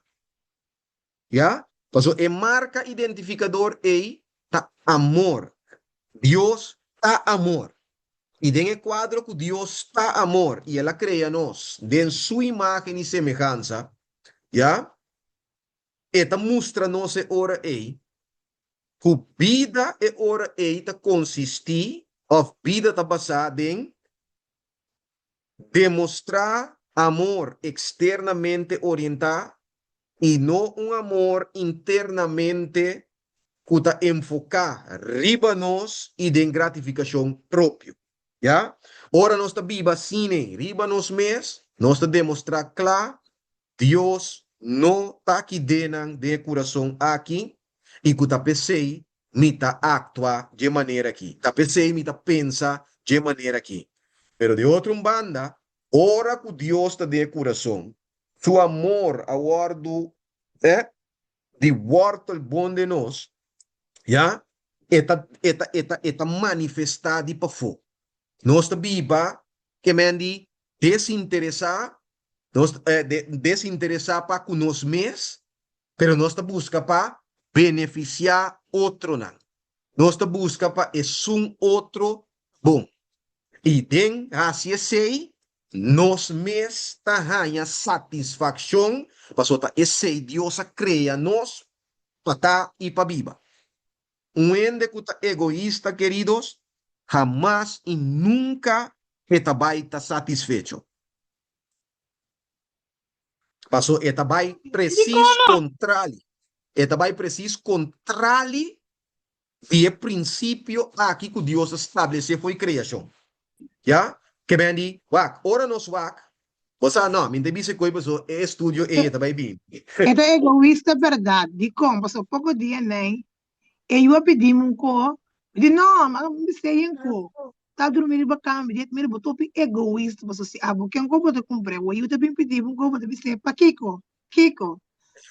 Ya, pasobra e marka identifikador ei ta amor. Dios ta amor. I den e kuadro ku Dios ta amor i el a krea nos den su imágen i semehansa, ya, E ta mustra nos e ora ei ku bida e ora ei ta konsistí òf bida ta basá den demostrá amor eksternamente orientá i no un amor internamente ku ta enfoká riba nos i den gratifikashon propio. Ya? Ora nos ta biba asina riba nos mes, nos ta demostrá kla Dios no ta kidenan den e kurason aki i ku ta p'esei mi ta aktua dje manera aki, ta p'esei mi ta pensa dje manera aki. Pero di otro un banda, ora ku Dios ta den e kurason, Su amor a wòrdu di wòrtel bon den nos, ya, e ta e ta e ta e ta manifestá di pafó. Nos ta biba ke men di desinteresá, nos desinteresá pa ku nos mes, pero nos ta buska pa benefisiá otronan. Nos ta buska pa esun otro bon. I den hasi esei, nos mes ta haña satisfakshon, pasobra ta esei Dios a krea nos pa ta i pa biba. Un hende ku ta egoista, keridos, hamas i nunka e ta bai ta satisfecho. Paso e ta bai presis Dikon no? kontrali. E ta bai presis kontrali di e prinsipio aki ku Dios a stablesé fo'i kreashon. Ya? Ke men di, wak, ora nos wak, bo sa, no, mi no ta bisa koe paso e estudio ei e ta bai bini. E ta egoista bèrdat. Dikon? Pasobra poko dia nei E yu a pidi mi un ko, mi di no, ma mi bis'é yen ko. Ta drumi riba kama, mi di, mira bo ta hopi egoista, pasobra si abo ken ko bo ta kumpr'é, bo yu ta bin pidi bo un ko, bo ta bis'é, pakiko? Kiko?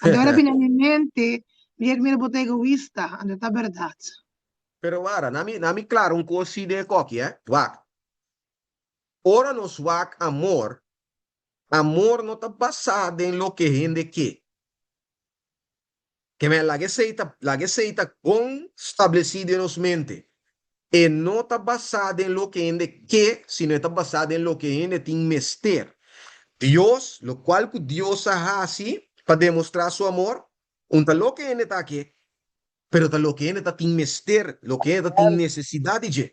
Anto ora bini na mi mente, mi di, mira bo ta egoista, anto ta bèrdat. Pero wara, na mi, na mi klara un kos si den e koki, eh. Wak, ora nos wak amor, amor no ta basá den loke hende ke. Ke men laga esei ta, laga esei ta bon stablesí den nos mente. E no ta basá den loke hende ke, sino e ta basá den loke hende tin mester. Dios, lokual ku Dios a hasi pa demostrá su amor, un ta loke hende ta ke, pero ta loke hende ta tin mester, loke hende ta tin nesesidat di dje.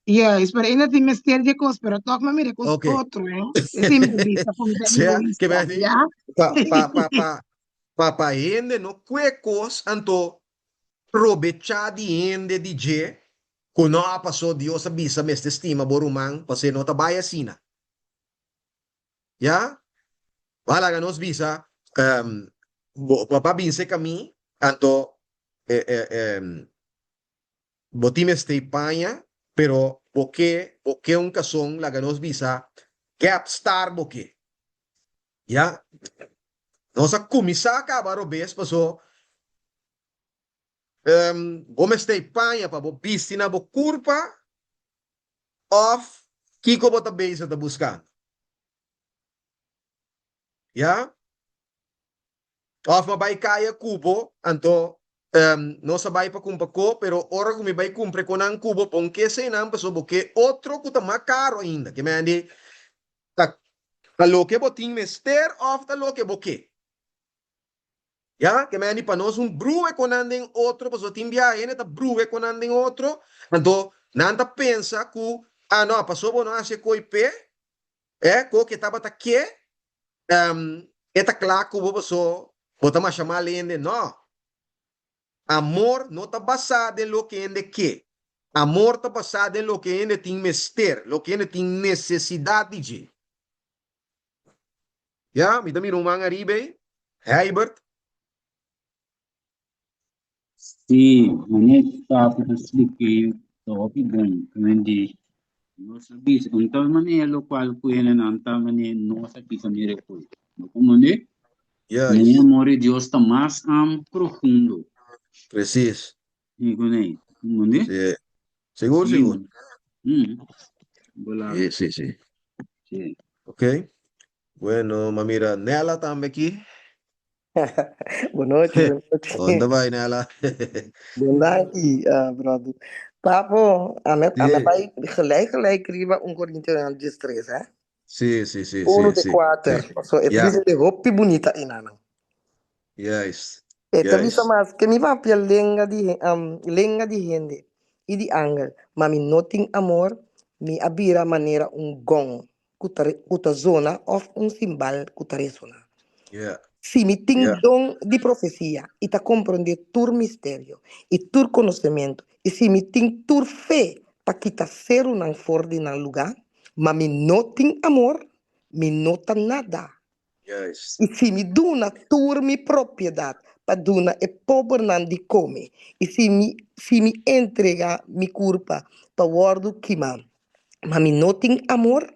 Yes, pero hende tin mester di e kos, pero tòg mi a mira e kos Ok. otro, eh. Esei mi ta bisa, ku mi ta Sea, ke egoista, men di, ya? pa, pa, pa, pa, Pa pa hende no kue kos anto probechá di hende di dje ku no a pasó Dios a bisa mester stima bo ruman pasé no ta bai asina. Ya? Bo a laga nos bisa bo bo a binse kamí anto bo tin mester paña pero bo ke bo ke un kason laga nos bisa gap star bo ke. Ya, nos a kuminsá kaba robes paso. Bo mester paña pa bo bisti na bo kurpa òf kiko bo ta bezig ta buskando? Ya? Òf mi a bai kaya ku bo, anto nos a bai pa kumpra ko, pero ora ku mi bai kumpra e konan ku bo, bon ke eseinan pasobra bo ke otro ku ta mas karo ainda. Ke men di, ta ta loke bo tin mester òf ta loke bo ke? Ya, ke men di pa nos un brua e konan den otro, pasobra tin biaha hende ta brua e konan den otro, anto nan ta pensa ku, ah no, pasobra bo no hasi e koi p'e, E ko ke tabata ke, e ta kla ku bo paso bo ta masha mal hende. No. Amor no ta basá den loke hende ke. Amor ta basá den loke hende tin mester, loke hende tin nesesidat di dje. Ya, mi ta mira un man ariba ei, Heibert. Sí, meneer Papi ta splike ta hopi bon. Kimen di nos a bisa un tal manera lokual ku hendenan ta manera nos a bisa mira e kos. No komo ne? Juist. Mene amor di Dios ta mas am profundo. Precies. Ni kuné. Komo ne? Sí. Sigur, Sí, sigur. man. Mm. Bola. Sí, sí, sí. Sí. Ok. Bueno, m'a mira Nella tambe aki. Bon nochi, bon nochi. Kon ta bai, Nella? Bon danki, uh, brother. Papo, ame, ame Sí. bai gelijk gelijk riba 1 Korintionan 13, hè? Sí, sí, sí, Uno sí, te sí. kuater. So, e Ja. bisa de hopi bunita inanan. Juist. E ta bisa Juist. mas ke mi papia lenga di, um, lenga di hende i di angel, ma mi no tin amor, mi a bira manera un gong ku ta, ku ta zona òf un simbal ku ta resoná. Yeah. Si mi tin Yeah. don di profesia i ta komprondé tur misterio i tur konosementu, i si mi tin tur fe pa kita serunan for di nan lugá, ma mi no tin amor, mi no ta nada. Juist. I si mi duna tur mi propiedat pa duna e pobernan di kome, i si mi si mi entregá mi kurpa pa wòrdu kimá, ma mi no tin amor,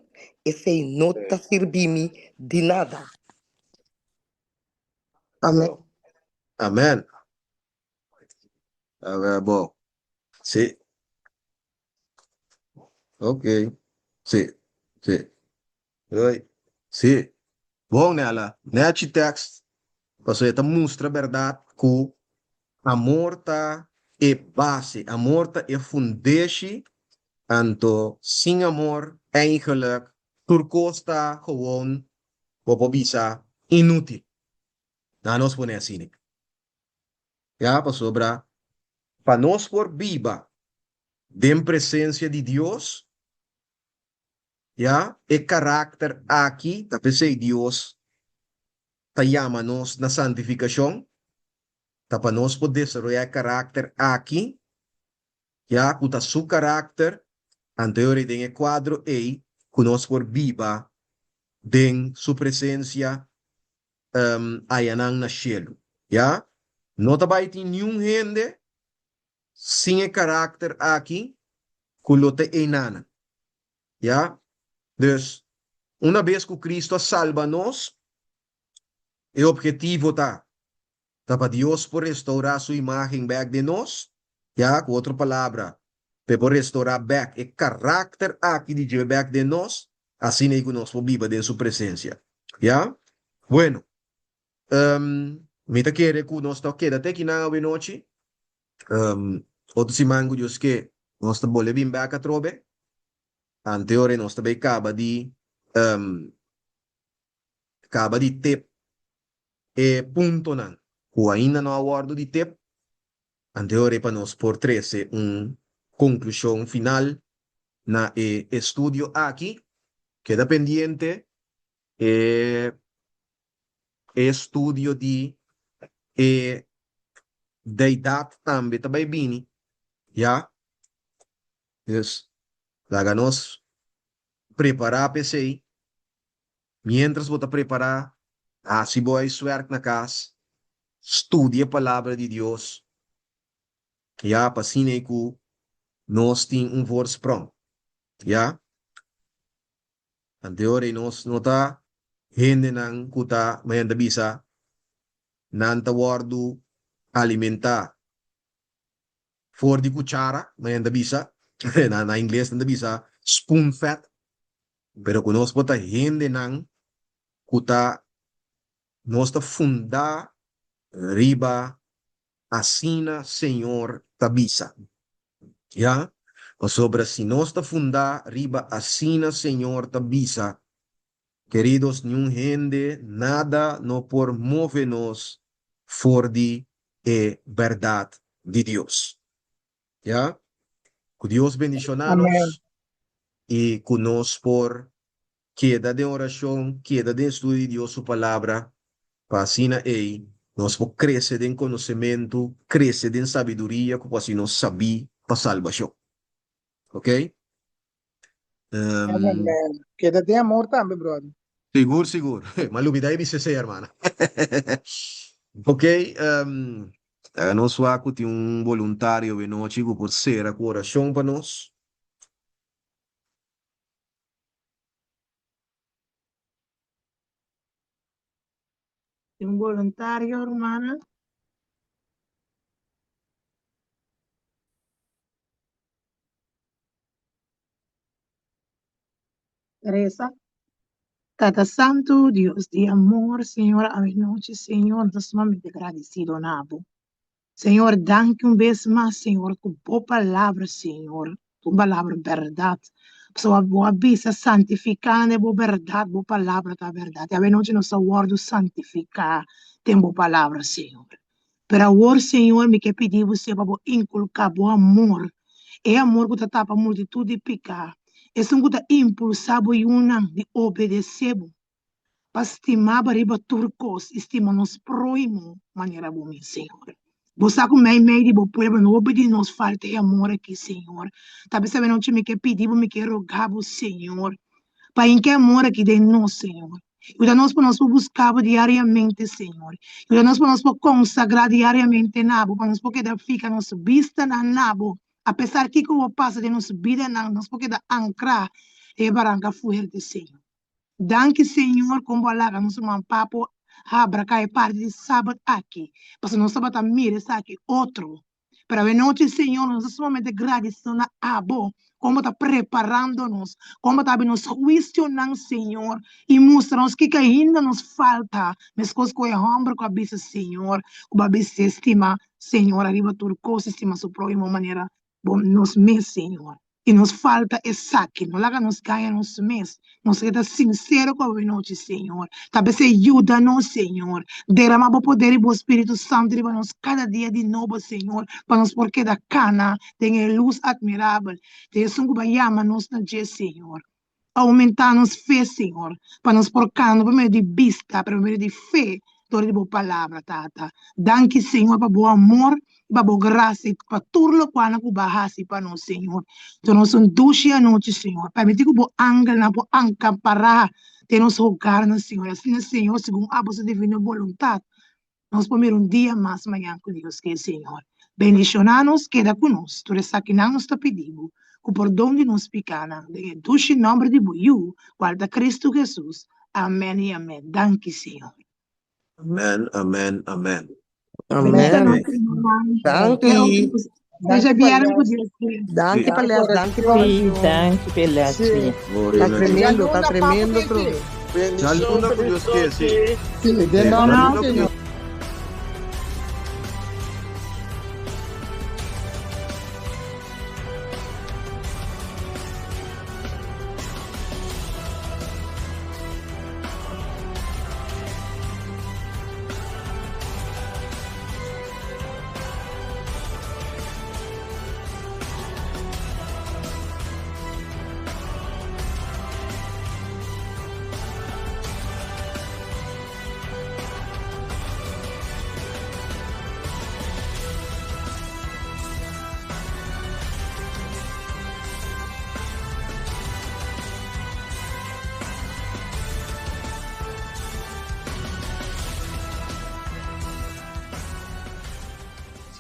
esei no ta sirbi mi di nada. Amen. Amen. A bo. Sí. Ok. Sí. Sí. Oi. Sí. Bon, Nella. Nechi tekst. Pasobra e ta mustra bèrdat ku amor ta e base, amor ta e fundeshi, anto sin amor eigenlijk tur kos ta gewoon, bo por bisa, inútil. Na nos pone asina. Ya, pasobra pa nos por biba den presensia di Dios, ya, e karakter aki ta p'esei Dios ta yama nos na santifikashon, ta pa nos por desaroyá e karakter aki, ya, ku ta Su karakter, anto e ora ei den e kuadro ei ku nos por biba den Su presensia ayanan na shelu. Ya, no ta bai tin niun hende sin e karakter aki ku lo ta einanan. Ya, dus una bes ku Kristu a salba nos, e obhetivo ta, ta pa Dios por restourá Su imágen bèk den nos, ya, ku otro palabra, pa e por restourá bèk e karakter aki di dje bèk den nos, asina ei ku nos por biba den Su presensia. Ya? Bueno, mi ta kere ku nos ta keda te akinan awenochi. Otro siman ku Dios ke, nos ta bolbe bin bèk atrobe. Ante ora nos ta bai kaba di kaba di tep e puntonan ku ainda no a wòrdu di tep, ante ora pa nos por trese un konklushon final na e estudio aki. Keda pendiente e estudio di e deidat tambe ta bai bini, ya. Dus laga nos prepará pa esei. Miéntras bo ta prepará, hasi bo huiswerk na kas, studia e Palabra di Dios, ya, pa asina ei ku nos tin un voorsprong, ya. Ante ora ei nos no ta hendenan ku ta, mañana ta bisa, nan ta wòrdu alimentá. for di kuchara, nan ta bisa, na ingles nan ta bisa spoon fed, pero ku nos por ta hendenan ku ta nos ta fundá riba asina Señor ta bisa. Ya, pasobra si nos ta fundá riba asina Señor ta bisa, Queridos, niun hende, nada no por move nos for di e berdad di Dios. Ya? Cu Dios bendiciona nos y cu nos por keda den oracion, keda den estudio di Dios su palabra, pa asina ey nos por crece den conocemento, crece den sabiduria cu por haci nos sabí pa salbacion. Ok? Amen. Keda den amor tambe, brother. Sigur, sigur. M'a lubida e bisa esei, hermana. Ok, laga nos wak ku tin un boluntario benochi ku por sera ku orashon pa nos. Tin un boluntario, hermana? Teresa. Tata Santu, Dios di amor, Señor, awenochi, Señor, nos ta sumamente gradisido na bo. Señor, danki un bes mas, Señor, ku bo palabra, Señor, un palabra bèrdat. Pasobra bo a bisa santifiká den bo bèrdat, bo palabra ta bèrdat. I awenochi nos ta wòrdu santifiká den bo palabra, Señor. Pero awor, Señor, mi ke pidi bo sea pa bo inkulká bo amor, e amor ku ta tapa multitut di piká, esun ku ta impulsá bo yunan di obedesé bo, pa stima bo riba tur kos i stima nos próhimo manera bo mes, Señor. Bo sa ku meimei di bo pueblo no bo pidi nos falta e amor aki, Señor. Ta p'esei anochi mi ke pidi bo, mi ke roga bo, Señor, pa hinka e amor aki den nos, Señor. Yuda nos pa nos por buska bo diariamente, Señor. Yuda nos pa nos por konsagrá diariamente na bo, pa nos por keda fika nos bistanan na bo. Apesar kiko bo pasa den nos bidanan, nos por keda ankrá den e baranka fuerte, Señor. Danki, Señor, kon bo a laga nos ruman Papo habra ka e parti di Sabat aki, pasobra nos tabata mira esaki otro. Pero awenochi, Señor, nos ta sumamente gradisido na Abo, kon Bo ta preparando nos, kon Bo ta habri nos huisionan, Señor, i mustra nos kiko ainda nos falta, meskos ku e hòmber ku a bisa, Señor, ku bo a bis'é stima Señor ariba tur kos i stima su próhimo manera Bo nos mes, Señor. I nos falta esaki. No laga nos gaña nos mes. Nos ke ta sinsero ku awenochi, Señor. Ta p'esei yuda nos, Señor. Derama bo poder i bo Spiritu Santu riba nos kada dia di nobo, Señor, pa nos por keda kana den e lus atmirabel di esun ku bo a yama nos na dje, Señor. Oumentá nos fe, Señor, pa nos por kana no pa medio di bista, pero pa medio di fe dor di bo palabra, Tata. Danki, Señor, pa bo amor i pa bo grasia i pa tur lokualnan ku bo a hasi pa nos, Señor. Duna nos un dushi anochi, Señor. Permití ku bo angelnan por ankampará den nos hogarnan, Señor. Asina, Señor, segun abo su divino boluntat, Nos por mira un dia mas mañan ku Dios ke, Señor. Bendishoná nos, keda ku nos. Tur esakinan nos ta pidi Bo, ku pordon di nos pikanan, den e dushi nòmber di Bo Yu, kual ta Kristu Hesus. Amèn i amèn. Danki, Señor. Amèn, amèn, amèn. Amèn. Danki. Deja bièrnè ku Dios ke. Danki pa les, danki pa Sí, danki pa e les, sí. Ta tremendo, ta tremendo trobe. Djaluna ku Dios ke, sí. Sí, den nòmber di Señor.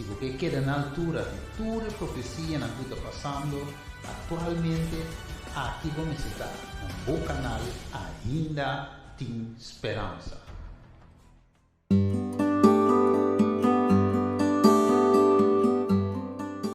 Si bo ke keda na altura di tur e profesianan ku ta pasando aktualmente, aki bo mester ta na bo kanal Ainda Tin Speransa.